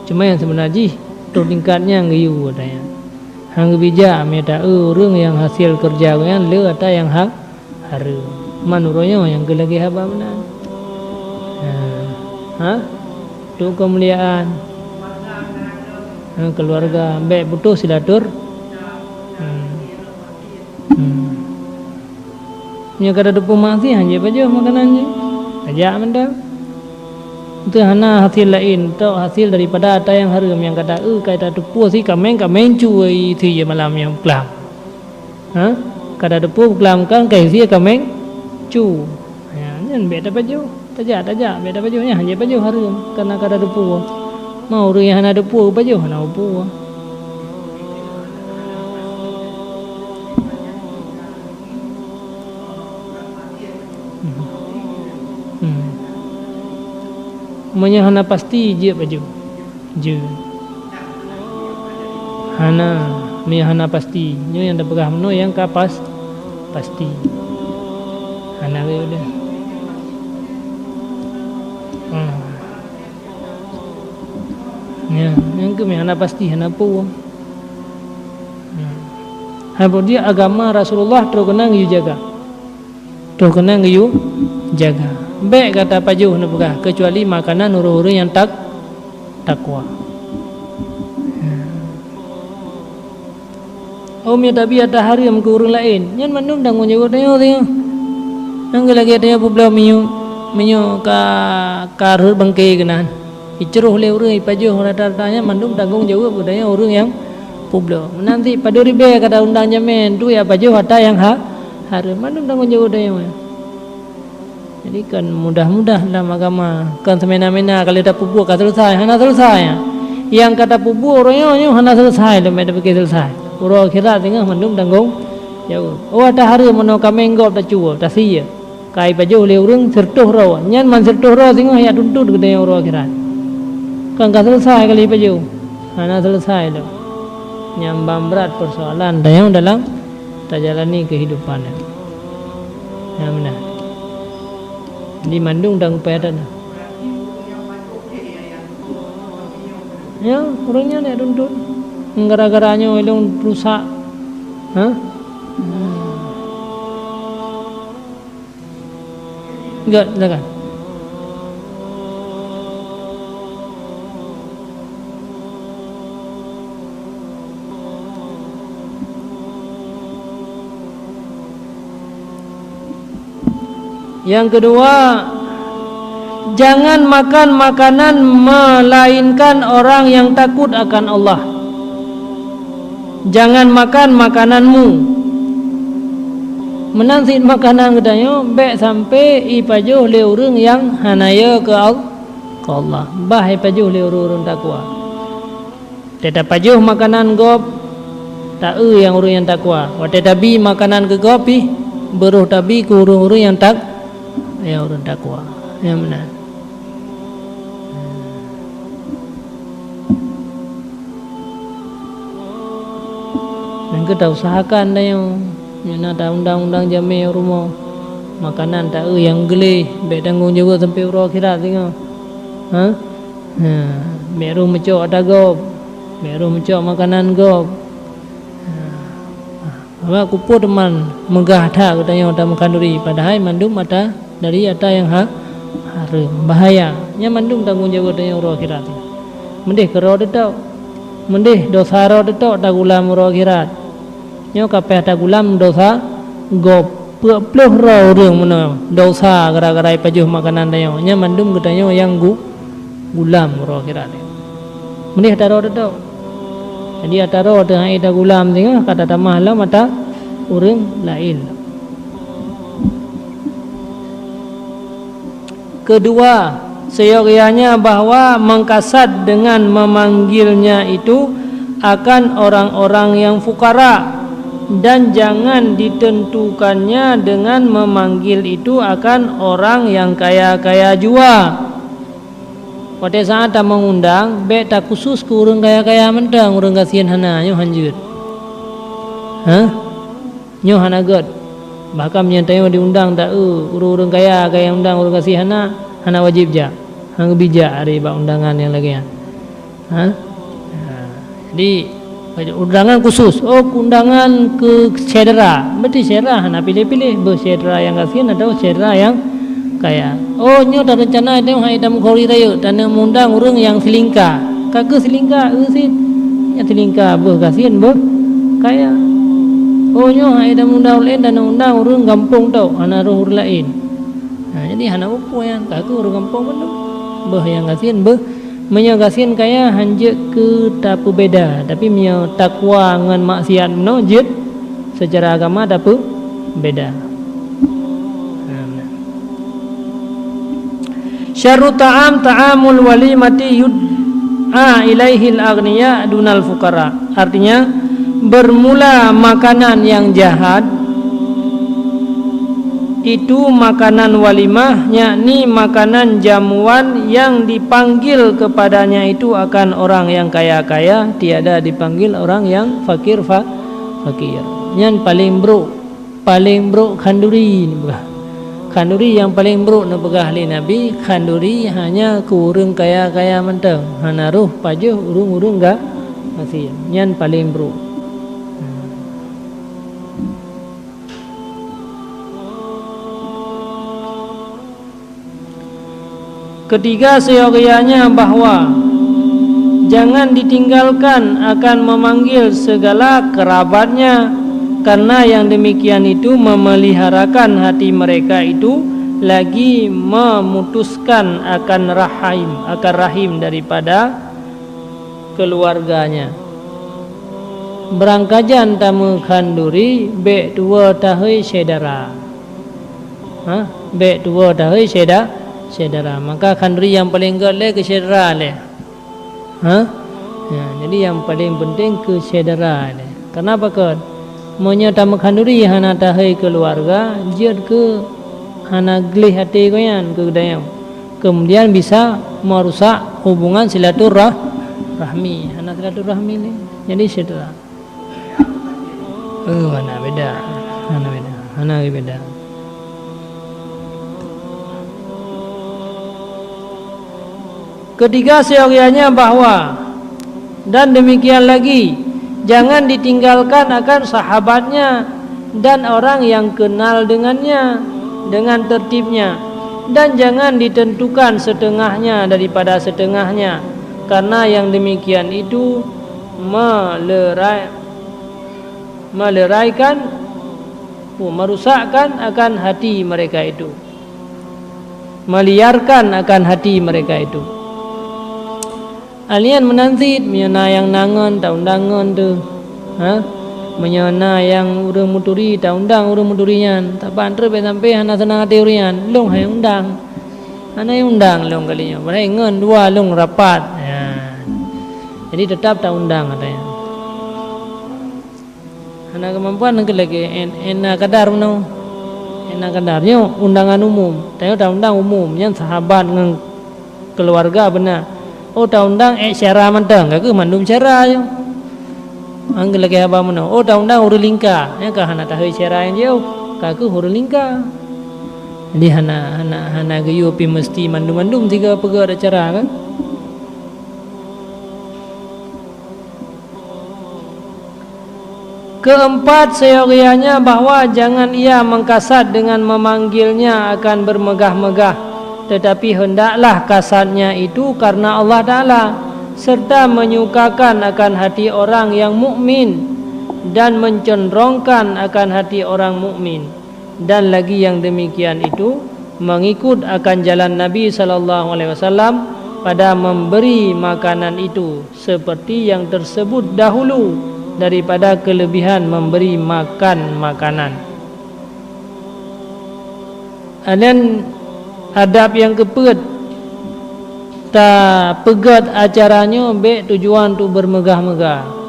cuma nyang seubeuna jih, troh tingkat nyan geuyue ata nyan. Hana geubijak meunyoe ta-eu ureuëng nyang hasé keureuja geuh nyan le ata nyang ha-, hareuem. Man uroe nyoe nyang keu lagée haba meunan. Ha? Ha? Tu keumuliaan. Ha, keuluwarga, bék putôh silatur-, hmm. Hmm. Meunyoe ka tateupeue maté, hana jipajoh makanan jih. Tajak mantong. Itu hana hasil laén, tok hasil daripada ata nyang hareuem nyang ka ta-eu, ka tateupeue si kaméng, kaméng cu, isi je malam nyang peuklam. Ha? Ka tateupeue peuklam kan, ka isi kaméng cu. Ya, nyan bék tapajoh. Tajak, tajak, bék tapajoh nyan, hana jipajoh hareuem, kareuna ka tateupeue. Ma ureuëng nyang hana teupeue geupajoh, hana geupeue. Hmm. Hmm. Meunyoe hana pasti, jeuet pajoh. Jeuet. Hana, meunyoe hana pasti. Nyoe nyang tapeugah meunoe nyang ka pas-, pasti. Hana wéh udeh. Hmm. Ya, nyang keumieng hana pasti, hana peue. Hmm. Hai buet jih agama Rasulullah troh keunan geuyue jaga. Troh keunan geuyue jaga. Bék gata pajoh neupeugah, keucuali makanan ureuëng-ureuëng nyang tak-, takwa. Oh, meunyoe tabi ata hareuem keu ureuëng laén, nyan mandum tanggong jaweueb tanyoe singoh. Nyan keuh lagée tanyoe peubloe minyeuk, minyeuk ka, ka rhot bangke keunan. Jicroh lé ureuëng, jipajoh rata-rata, nyan mandum tanggong jaweueb geutanyoe ureuëng nyang peubloe. Meunan cit padub ribée ka taundang jamé, tu ya pajoh ata nyang ha-, hareuem, mandum tanggong jaweueb tanyoe. Jadi kan mudah-mudah lam agama, kan semena-mena ka lheueh tapeubuet ka selesai, hana selesai. Nyang ka tapeubuet uroe nyoe, nyoe hana selesai, lom tapike selesai. Uroe akhirat singoh mandum tanggong jaweueb. Oh, ata hareuem meunoe kaméng gob tacue, tasie. Ka jipajoh lé ureuëng sireutôh droe, nyan man sireutôh droe singoh jak tuntot geutanyoe uroe akhirat. Kan ka selesai ka lheueh jipajoh? Hana selesai lom. Nyan ban brat peusoalan tanyoe dalam tajalani keuhidupan nyoe. Nyan meunan. Di mandum dan upaya tanyoe. Ya, ureuëng nyan jak tuntot. Gara-gara nyoe ulôn rusak. Ha? Enggak, silakan. Yang kedua, Jangan makan makanan melainkan orang yang takut akan Allah. Jangan makan makananmu. Meunan cit makanan geutanyoe bék sampoe ipajoh lé ureuëng nyang hana yö keu Al-, keu Allah. Bah ipajoh lé ureuëng-ureuëng takwa. Watée tapajoh makanan gob, ta-eu nyang ureuëng nyang takwa. Watée tabi makanan keu gob pih, beurôh tabi keu ureuëng-ureuëng nyang tak-, nyang ureuëng takwa. Nyang meunan. Nyang keu ta usahakan tanyoe. Nyoe na ta undang-undang jamé rumoh. Makanan ta-eu nyang gleh, bék tanggong jaweueb sampoe uroe akhirat singoh. Ha? Ha, bék rôh meucok ata gob, bék rôh meucok makanan gob. Ha, sabab keupeue teuma meugah that geutanyoe tameukanuri, padahai mandum ata dari ata nyang ha-, hareuem, bahaya. Nyan mandum tanggong jaweueb tanyoe uroe akhirat. Meudeh keudroe teutok, meudeh desya droe teutok tagulam uroe akhirat. Nyoe ka payah tagulam desya gob. Peuet ploh droe ureuëng meunoe desya gara-gara ipajoh makanan tanyoe. Nyan mandum geutanyoe nyang gu-, gulam uroe akhirat. Meudeh ata droe teutok. Jadi ata droe teuh han ék tagulam singoh ka tatamah lom ata ureuëng laén. Kedua, seyogianya bahwa mengkasad dengan memanggilnya itu akan orang-orang yang fukara, dan jangan ditentukannya dengan memanggil itu akan orang yang kaya-kaya jua. Watée saát tameungundang, bék takhusus keu ureuëng kaya-kaya mantong, ureuëng gasien hana, nyoe hanjeuet. Hah? Nyoe hana gét. Bahkan meunyoe tanyoe diundang ta-eu ureuëng-ureuëng kaya, kaya undang ureuëng gasien hana, hana wajéb jak. Hana geubri jak ari bak undangan nyang lagée nyan. Ha? Ha. Jadi, undangan khusus. Oh, undangan keu syedara. Berarti syedara hana piléh-piléh. Beuh syedara nyang gasien atawa syedara nyang kaya. Oh, nyoe tareuncana tanyoe hai tameukhuri rayeuk, taneuk meundang ureuëng nyang silingka. Ka keuh silingka, eu cit. Nyang silingka beuh gasien beuh kaya. Oh, nyoe hai tameundang ureuëng laén, taneuk undang ureuëng gampông tok, hana rôh ureuëng laén. Ha, jadi hana peue-peue nyan, ka keuh ureuëng gampông mandum. Beuh nyang gasien beuh, meunyoe gasien kaya hanjeuet keu tapeubeda, tapi meunyoe takwa ngon maksiat meunoe jeuet, seucara agama tapeubeda. Nah, nah. Syarru ta'am ta'amul walimati yud'a ilaihil aghniya dunal fuqara. Artinya, bermula makanan yang jahat itu makanan walimah, yakni makanan jamuan yang dipanggil kepadanya itu akan orang yang kaya-kaya, tiada dipanggil orang yang fakir fa-, fakir. Nyan paleng brok, paleng brok khanduri neupeugah. Khanduri nyang paleng brok neupeugah lé Nabi, khanduri hanya keu ureuëng kaya-kaya mantong, hana rôh pajoh ureuëng-ureuëng ga-, gasien. Nyan paleng brok. Ketiga, seyogianya bahwa jangan ditinggalkan akan memanggil segala kerabatnya, karena yang demikian itu memeliharakan hati mereka itu lagi memutuskan akan rahim, akan rahim daripada keluarganya. Beurangkajan tameu khanduri, bék tuwoe tahôi syedara. Ha? Bék tuwoe tahôi syeda-, syedara. Maka khanduri nyang paleng gét lé keu syedara lé. Ha? Ya, jadi nyang paleng peunteng keu syedara lé. Kenapa kon? Meunyoe tameu khanduri hana tahôi keuluwarga, jeuet keu hana gleh até gobnyan keu geutanyoe. Kemudian bisa meurusak hubungan silaturah-, rahmi. Hana silaturahmi lé. Jadi syedara. Oh, hana beda. Hana beda. Hana beda. Ketiga, seyogianya bahwa, dan demikian lagi, jangan ditinggalkan akan sahabatnya dan orang yang kenal dengannya dengan tertibnya, dan jangan ditentukan setengahnya daripada setengahnya, karena yang demikian itu melerai-, meleraikan, merusakkan akan hati mereka itu. meliarkan akan hati mereka itu. Alien meunan cit, meunyoe na nyang na ngon, taundang ngon teuh. Ha? Meunyoe na nyang ureuëng meuturi, taundang ureuëng meuturi nyan. Saban treb bék sampai hana seunang até ureuëng nyan, lôn hai undang. Hana undang lôn kali nyoe, padahai ngon dua lôn rapat. Ya. Jadi, teutap taundang, katanya. Hana keumampuan, nangkeuh lagée en-, ena kadar meunoe. Ena kadar nyoe undangan umum. Tanyoe taundang umum, nyan sahabat ngon keuluwarga beuna. Oh, taundang ék syara mantong, ka kheueh mandum syara nyoe. Nangkeuh lagée haba meunoe. Oh, taundang ureuëng lingka, nyan ka hana tahôi syara nyang jiôh, ka kheueh ureuëng lingka. Jadi hana, hana, hana geuyue pih meuseuti mandum-mandum sigoe peugét acara kan. Keempat, seyogianya bahwa jangan ia mengkasat dengan memanggilnya akan bermegah-megah, tetapi hendaklah kasatnya itu karena Allah Ta'ala, serta menyukakan akan hati orang yang mukmin dan mencenderongkan akan hati orang mukmin. Dan lagi yang demikian itu mengikut akan jalan Nabi sallallahu alaihi wasallam pada memberi makanan itu, seperti yang tersebut dahulu daripada kelebihan memberi makan makanan. Dan adab nyang keupeuet, tapeugét acara nyoe bék tujuan untuk bermegah-megah.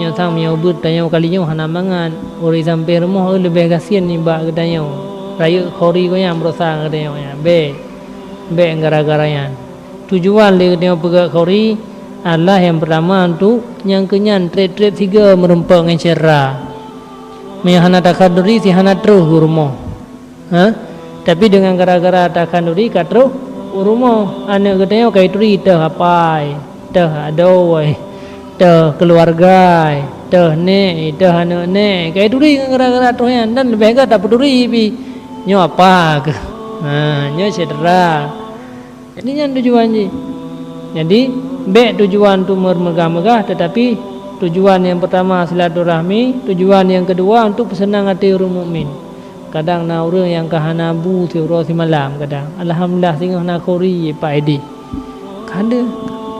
Nyoe sang meunyoe beuet tanyoe kali nyoe hana mangat, ureuëng sampai rumoh leubeh gasien nibak geutanyoe. Rayeuk khori geuh nyan beurasa geutanyoe nyan. Bék, bék gara-gara nyan. Tujuan lé geutanyoe peugét khori adalah nyang peurtama untuk nyang keunyan treb-treb sigoe meurumpok ngon syedara. Meunyoe hana takhanduri, si hana troh u rumoh. Ha? Tapi deungon gara-gara takhanduri ka troh u rumoh, aneuëk geutanyoe ka jituri teuh apai, teuh adoe, teuh keuluwarga, teuh nék, teuh aneuëk nék, ka jituri ngon gara-gara troh nyan, dan leubeh gét tapeuturi pih nyoe apa keuh. Ha, nyoe syedara. Jadi nyan tujuan jih. Jadi, bék tujuan untuk meumegah-megah, tetapi tujuan nyang peurtama silaturahmi, tujuan nyang keudua untuk peuseunang até ureuëng mukmin. Kadang na ureuëng nyang ka hana bu siuroe simalam kadang. Alhamdulillah singoh na khori Pak Edi. Ka deuh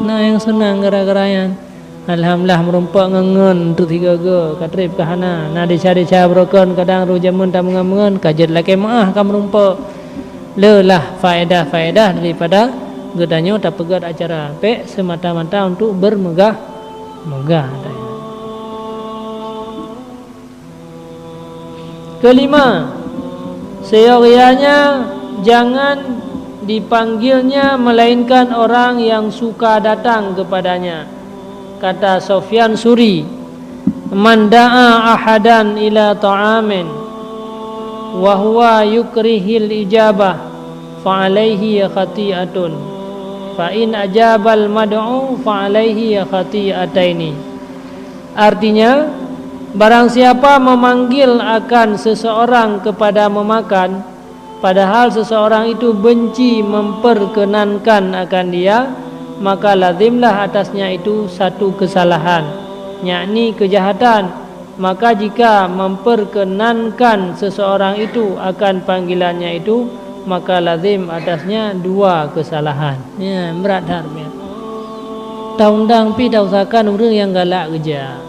na nyang seunang gara-gara nyan. Alhamdulillah meurumpok ngon-ngon untuk sigoe-goe, ka treb ka hana. Na desya-desya beurokon kadang roh jameun tameungon-meungon, ka jeuet lakée meuáh ka meurumpok. Leulah faedah-faedah daripada geutanyoe tapeugét acara, bék semata-mata untuk bermegah-megah. Kelima, seyogianya jangan dipanggilnya melainkan orang yang suka datang kepadanya. Kata Sofyan Suri, "Man da'a ahadan ila ta'amin wa huwa yukrihil ijabah, fa alaihi khati'atun. Fa in ajabal mad'u, fa alaihi khati'ataini." Artinya, barang siapa memanggil akan seseorang kepada memakan, padahal seseorang itu benci memperkenankan akan dia, maka lazimlah atasnya itu satu kesalahan, yakni kejahatan. Maka jika memperkenankan seseorang itu akan panggilannya itu, maka lazim atasnya dua kesalahan. Ya, berat that, ya. Taundang pih tausahakan ureuëng nyang galak geujak.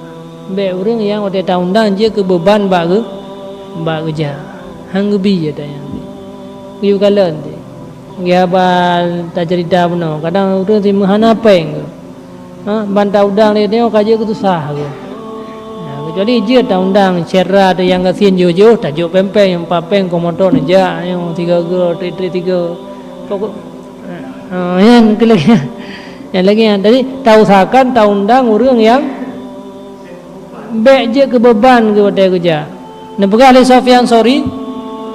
Bék ureuëng nyang watée taundang jeuet keu beuban bak geu-, bak geujak. Han geubi jeuet nyang bi. Geuyue kalon teuh. Geuhaba taceurita bunoe, kadang ureuëng si meuhana péng geuh. Ha, ban taundang lé nyoe ka jeuet keu susah geuh. Ya, kecuali jeuet taundang syedara teuh nyang gasien jih-jih, tajok péng-péng, nyang pat péng, koh moto neujak, nyang tiga-tiga, tri-tri tiga. Pokok, ha, nyan keu lagée nyan. Nyan lagée nyan. Jadi, tausahakan taundang ureuëng nyang bék jeuet keu beuban geuh watée geujak. Neupeugah lé Sofyan Sori,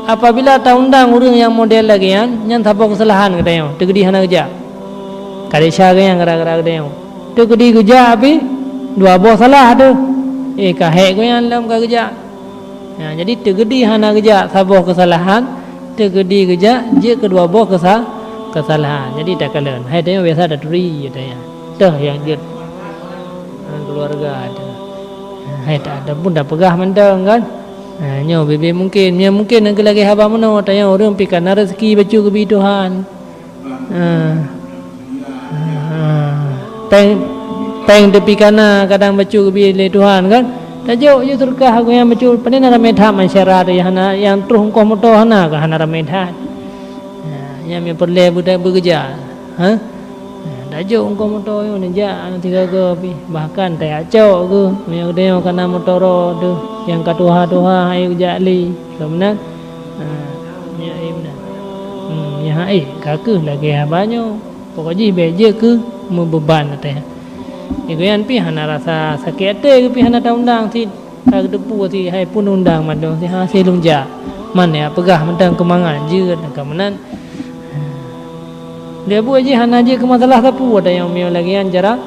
apabila taundang ureuëng nyang model lagée nyan, nyan saboh keusalahan geutanyoe, teukeudi hana geujak. Ka desya geuh nyan gara-gara geutanyoe. Teukeudi geujak pih dua boh salah teuh. Eh, ka hék geuh nyan lom ka geujak. Nah, jadi teukeudi hana geujak saboh keusalahan, teukeudi geujak jeuet keu dua boh keusa-, keusalahan. Jadi takalon, hai tanyoe biasa taturi, ya tanyoe. Teuh nyang jeuet ngon keuluwarga teuh. Hai ta-, ta pun tapeugah mantong kan. Ha, nyoe bibit mungken. Nyoe mungken nyang lagée haba meunoe, tanyoe ureuëng pih ka na rezeki bacut geubi Tuhan. Ha. Ha. Péng, péng teupih ka na kadang bacut geubi lé Tuhan kan. Tajok ju teureukah gobnyan bacut, pane na ramé that masyarakat nyang hana, nyang troh ongkoh moto hana ka hana ramé that. Ha, nyan meupeureulee beu-, beugeujak. Ha? Tajok ongkoh moto nyoe neujak aneuk tiga go pih. Bahkan tajak cok geuh, meunyoe geutanyoe ka na moto roh teuh nyang ka tuha-tuha, han ék geujak lé. Ka meunan? Ha, nyan ék meunan. Hmm, nyan han ék, ka keuh lagée haba nyoe. Pokok jih bék jeuet keu meubeuban até. Di gobnyan pih hana rasa sakét até geuh pih hana taundang cit. Ka geuteupeue cit hai pun undang mandum cit hase lôn jak. Man ya peugah mantong keumangat jeuet ka meunan. Dia buet jih hana jeuet keu masalah sapeue, dan nyang meunyoe lagée nyan cara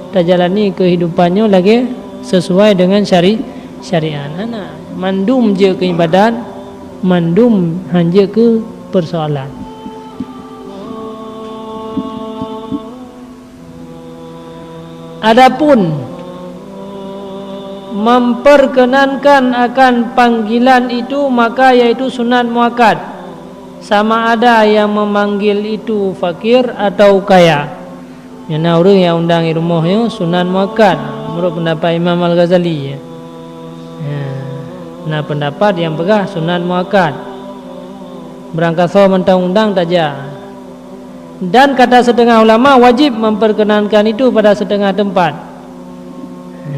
tajalani keuhidupan nyoe lagée sesuai dengan syari-, syariat. Hana. Mandum jeuet keu ibadat, mandum han jeuet keu persoalan. Adapun memperkenankan akan panggilan itu, maka yaitu sunat muakkad, sama ada yang memanggil itu fakir atau kaya. Nyang na ureuëng nyang undang i rumoh nyoe sunat muakkad, menurut pendapat Imam Al-Ghazali. Ya. Na pendapat nyang peugah sunat muakkad. Beurangkasoe mantong undang tajak. Dan kata setengah ulama wajib memperkenankan itu pada setengah tempat.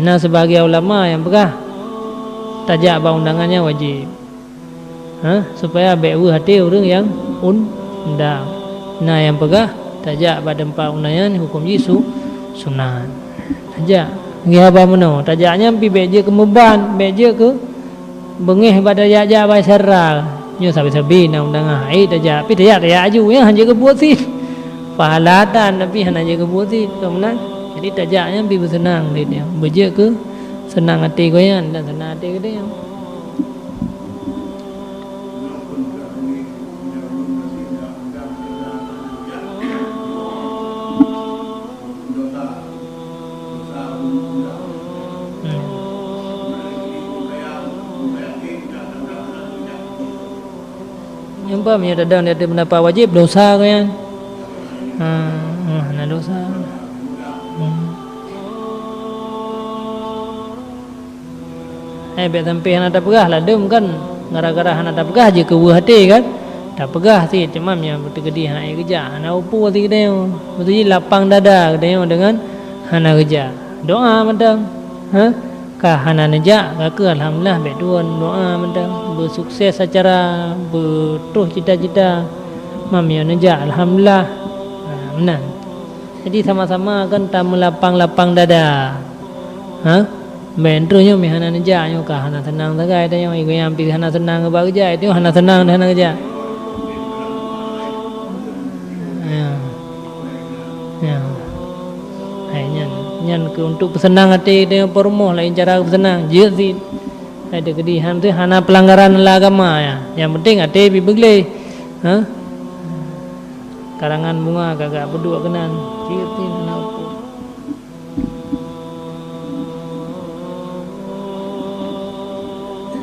Na sebahagian ulama nyang peugah tajak bak undangan nyan wajib. Ha, supaya bék weueh até ureuëng nyang undang. Na nyang peugah tajak bak teumpat undangan nyan huköm jih su-, sunat. Tajak. Lagée haba meunoe, tajak nyan pih bék jeuet keu meuban, bék jeuet keu beungéh bak tajak-jak bak syedara. Nyoe sabe-sabe na undangan, hai tajak, pih tajak-tajak aju, nyan han jeuet keu buet cit. Pahala tan, tapi hana jeuet keu buet cit, ka meunan. Jadi tajak nyan pih beuseunang lé tanyoe. Beujeuet keu seunang até gobnyan dan seunang até geutanyoe. Hmm. Nyang paham ya, kadang dia ada pendapat wajib, dosa kan? Ha, ha, na dosa. Hmm. Eh, bék sampai hana tapeugah, ladum kan, gara-gara hana tapeugah jeuet keu weueh até kan. Tapeugah cit, cuma nyang teukeudi hana ék geujak, hana upu cit geutanyoe. Beutôi jih lapang dada geutanyoe deungon hana geujak. Doa mantong. Ha? Ka hana neujak, ka keuh alhamdulillah bék tuwon doa mantong. Beusukses acara, beutroh cita-cita. Mam nyoe neujak, alhamdulillah. Ha, meunan. Jadi sama-sama kan tameulapang-lapang dada. Ha? Bék troh nyoe meuhana neujak nyoe ka hana seunang sagai tanyoe, igoe nyang pih hana seunang bak geujak, itu hana seunang dan hana geujak. Ya. Ya. Hai nyan, nyan keu untuk peuseunang até tanyoe peurumoh laén cara peuseunang, jeuet cit. Hai teukeudi han teuh hana peulanggaran lam agama ya. Nyang penting até pih beugleh. Ha? Karangan bunga ka gak peuduek keunan. Cit hana upu.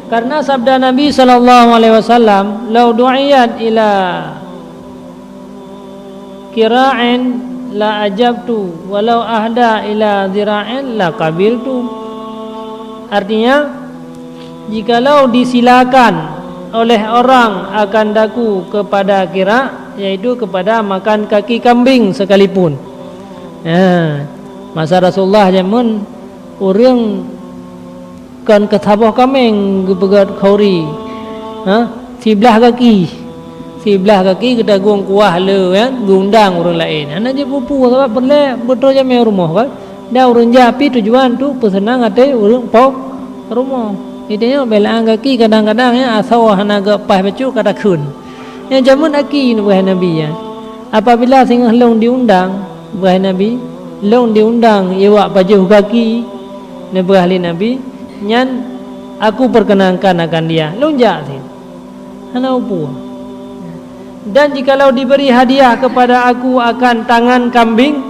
Karena sabda Nabi sallallahu alaihi wasallam, "Lau du'iyat ila qira'in la ajabtu, walau ahda ila zira'in la qabiltu." Artinya, jikalau disilakan oleh orang akan daku kepada kira, yaitu kepada makan kaki kambing sekalipun. Ha, masa Rasulullah jameun ureuëng kon keu saboh kaméng geupeugét khauri. Ha, siblah gaki. Siblah gaki geutagong kuah le, ya, geuundang ureuëng laén. Hana jeuet peue-peue sabab peureulée beutroh jamé rumoh kan. Dan ureuëng jak pih tujuan untuk peuseunang até ureuëng po rumoh. Di tanyoe beulaan gaki kadang-kadang ya asoe hana geupaih bacut ka takheun. Nyang jameun aki neupeugah Nabi nyan, "Apabila singoh lôn diundang," peugah Nabi, "lôn diundang iwak pajoh gaki," neupeugah lé Nabi, "nyan aku perkenankan akan dia." Lôn jak cit. Hana upu. Dan jikalau diberi hadiah kepada aku akan tangan kambing,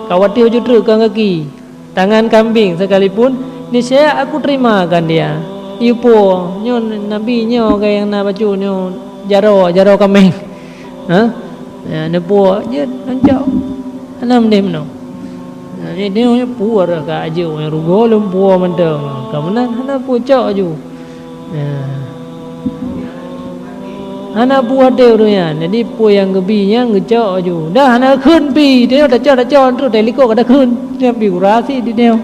ka watée ujoe treuk kon gaki, tangan kambing sekalipun, niscaya aku terima akan dia. Yue po, nyoe Nabi nyoe ka nyang na bacut nyoe jaroe, jaroe kaméng. Ha? Ya, neupo jeuet neucok. Hana meudeh meunoe. Nah, nyoe, nyoe puwoe ka ajoe, rugoe lom puwoe mantong. Ka meunan hana puwoe cok aju. Ya. Hana puwoe até ureueng nyan. Jadi peue nyang geubi nyan geucok aju. Dah hana kheun pi, nyoe tacok, tacok, trok teulikot ka takheun. Nyan pi kurasi di nyoe.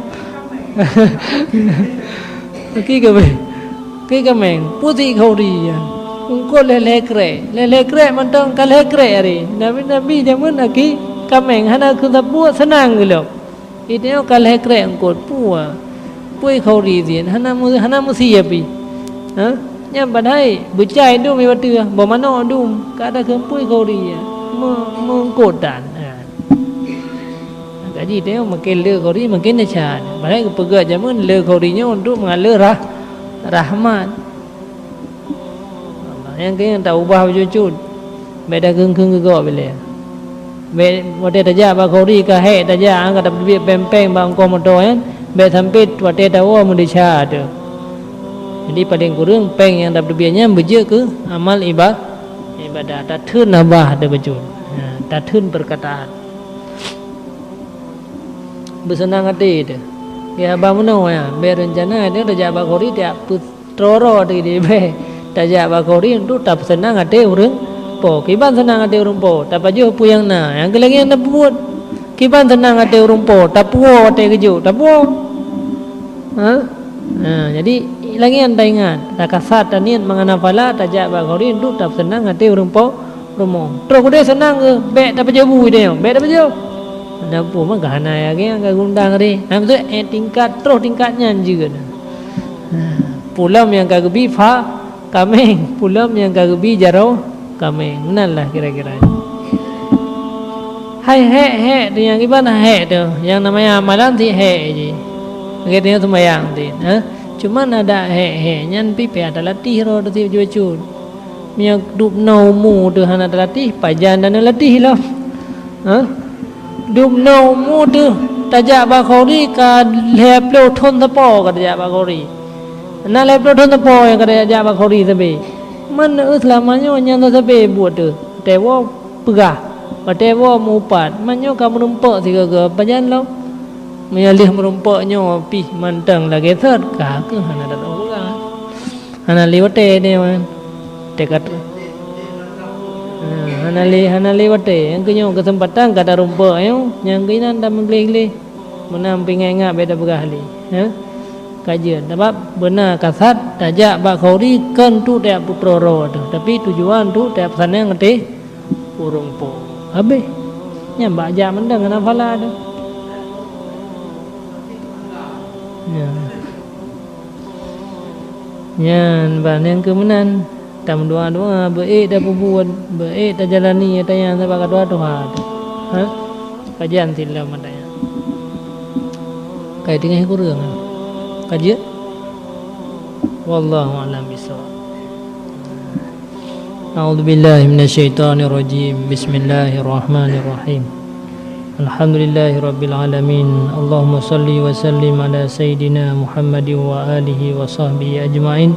Oke, kaméng. Ki kaméng, putik khauri nyan. Eungkôt lhèe-lhèe krek. Lhèe-lhèe krek mantong ka lhèe krek hari. Nabi-nabi jameun aki kaméng hana keusapeue seunang geulom. Itu ka lhèe krek eungkôt. Puwa. Pui khauri zin. Hana mu-, hana musi api. Ha? Nyan padahai beucai dum iwa teuh. Boh manok dum. Ka ada keu pui khauri nyan. Me-, meungkôt tan. Ha. Jadi, tengok makin le khauri, makin desya. Padahai geupeugah jameun le khauri nyoe untuk mengalir rah-, rahmat. Nyang keu nyang taubah bacut-cut. Bèk takheun-kheun keu gob ilèe. Bèk watèe tajak bak khauri ka hék tajak, ka tapeubiet péng-péng bak eungkôt moto nyan. Bèk sampoe watèe tawoe meudesya teuh. Jadi, paleng kureueng péng nyang tapeubiet nyan beujeuet keu amal iba-, ibadah. Tatheun babah teuh bacut. Ha, tatheun peurkataan. Beuseunang até teuh. Geuhaba meunoe nyan, bèk reuncana teuh tajak bak khauri tajak peutroro teuh di bèe. Tajak bak khauri untuk tapeuseunang até ureueng po. Kiban seunang até ureueng po, tapajoh peue nyang na, nyang keu lagèe nyan tapeubuet. Kiban seunang até ureueng po, tapuwoe watèe geujok, tapuwoe. Ha? Ha, jadi lagèe nyan taingat, takasat taniet mangat na phala tajak bak khauri untuk tapeuseunang até ureueng po. Rumoh. Troh keudeh seunang keuh, bèk tapajoh bu ideh nyoe, bèk tapajoh. Hana peue mah ka hana yakin ka geuundang deh. Hana beutôi, eh, tingkat troh tingkat nyan jeuet. Ha, peue lom nyang ka geubi pha kaméng, peue lom nyang ka geubi jaroe kaméng. Meunan lah kira-kira. Hai hék-hék teuh nyang iban hék teuh, nyang namanya amalan sit hék jih. Lagèe tanyoe seumayang sit, ha? Cuman adak hék-hék nyan pih payah talatih droe teuh sit bacut-bacut. Meunyoe dubnoe umu teuh hana talatih, pajan taneuk latih lom? Hah? Dubnoe umu teuh tajak bak khauri ka lhèe ploh thon sapo ka tajak bak khauri. Na lhèe ploh thon sapo nyang ka tajak bak khauri sabe. Man, eh, seulama nyoe nyang sabe buet teuh. Watèe woe peugah, watèe woe meu-upat. Man nyoe ka meurumpok sigoe-goe, pajan lom? Meunyoe lheueh meurumpok nyoe pih mantong lagèe sot, ka keuh hana tateupeugah. Hana lé watèe nyoe, teuka-, ha, hana lé, hana lé watèe. Nyang keu nyoe keuseumpatan ka tarumpok nyoe, nyang keu inan tameugleh-gleh. Meunan peuingat-ingat bèk tapeugah lé, ha? Ka jeuet, sabab beuna kasat tajak bak khauri kon untuk tajak peutroro teuh, tapi tujuan untuk tajak peuseunang até ureueng po. Habéh. Nyan bak jak mantong hana phala teuh. Nyan. Nyan ban nyang keu meunan, tameudoa-doa, beu-ék tapeubuet, beu-ék tajalani ata nyang sabab ka tuha-tuha teuh. Ha? Kajian sit lom ata nyan. Kai teungoh kureueng. Ka jeuet? Wallahu a'lam bishawab. A'udzubillahi minasyaitonirrajim. Bismillahirrahmanirrahim. Alhamdulillahirabbil alamin. Allahumma shalli wa sallim ala sayyidina Muhammadin wa alihi wa sahbihi ajmain.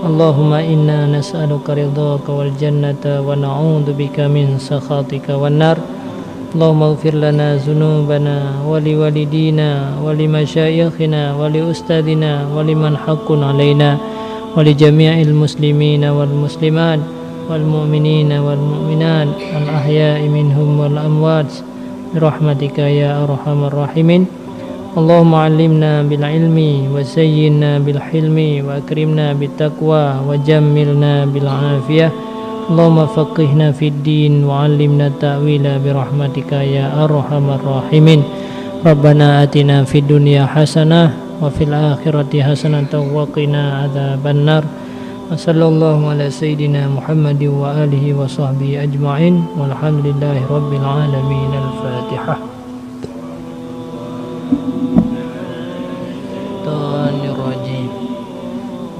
Allahumma inna nas'aluka ridhaka wal jannata wa na'udzubika min sakhatika wan nar. Allahumma ighfir lana dzunubana wa liwalidina wa limasyaikhina wa liustadzina wa liman haqqun alaina wa li jami'il muslimina wal muslimat wal mu'minina wal mu'minat al ahya'i minhum wal amwat bi rahmatika ya arhamar rahimin. Allahumma 'allimna bil ilmi wa zayyinna bil hilmi wa akrimna bit taqwa wa jammilna bil afiyah. Allahumma faqqihna fid din wa 'allimna ta'wila bi rahmatika ya arhamar rahimin. Rabbana atina fid dunya hasanah wa fil akhirati hasanatan wa qina adzabannar. Wa sallallahu ala sayyidina Muhammadin wa alihi wa sahbihi ajmain. Walhamdulillahi rabbil alamin. Al-Fatihah.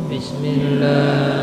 Bismillah.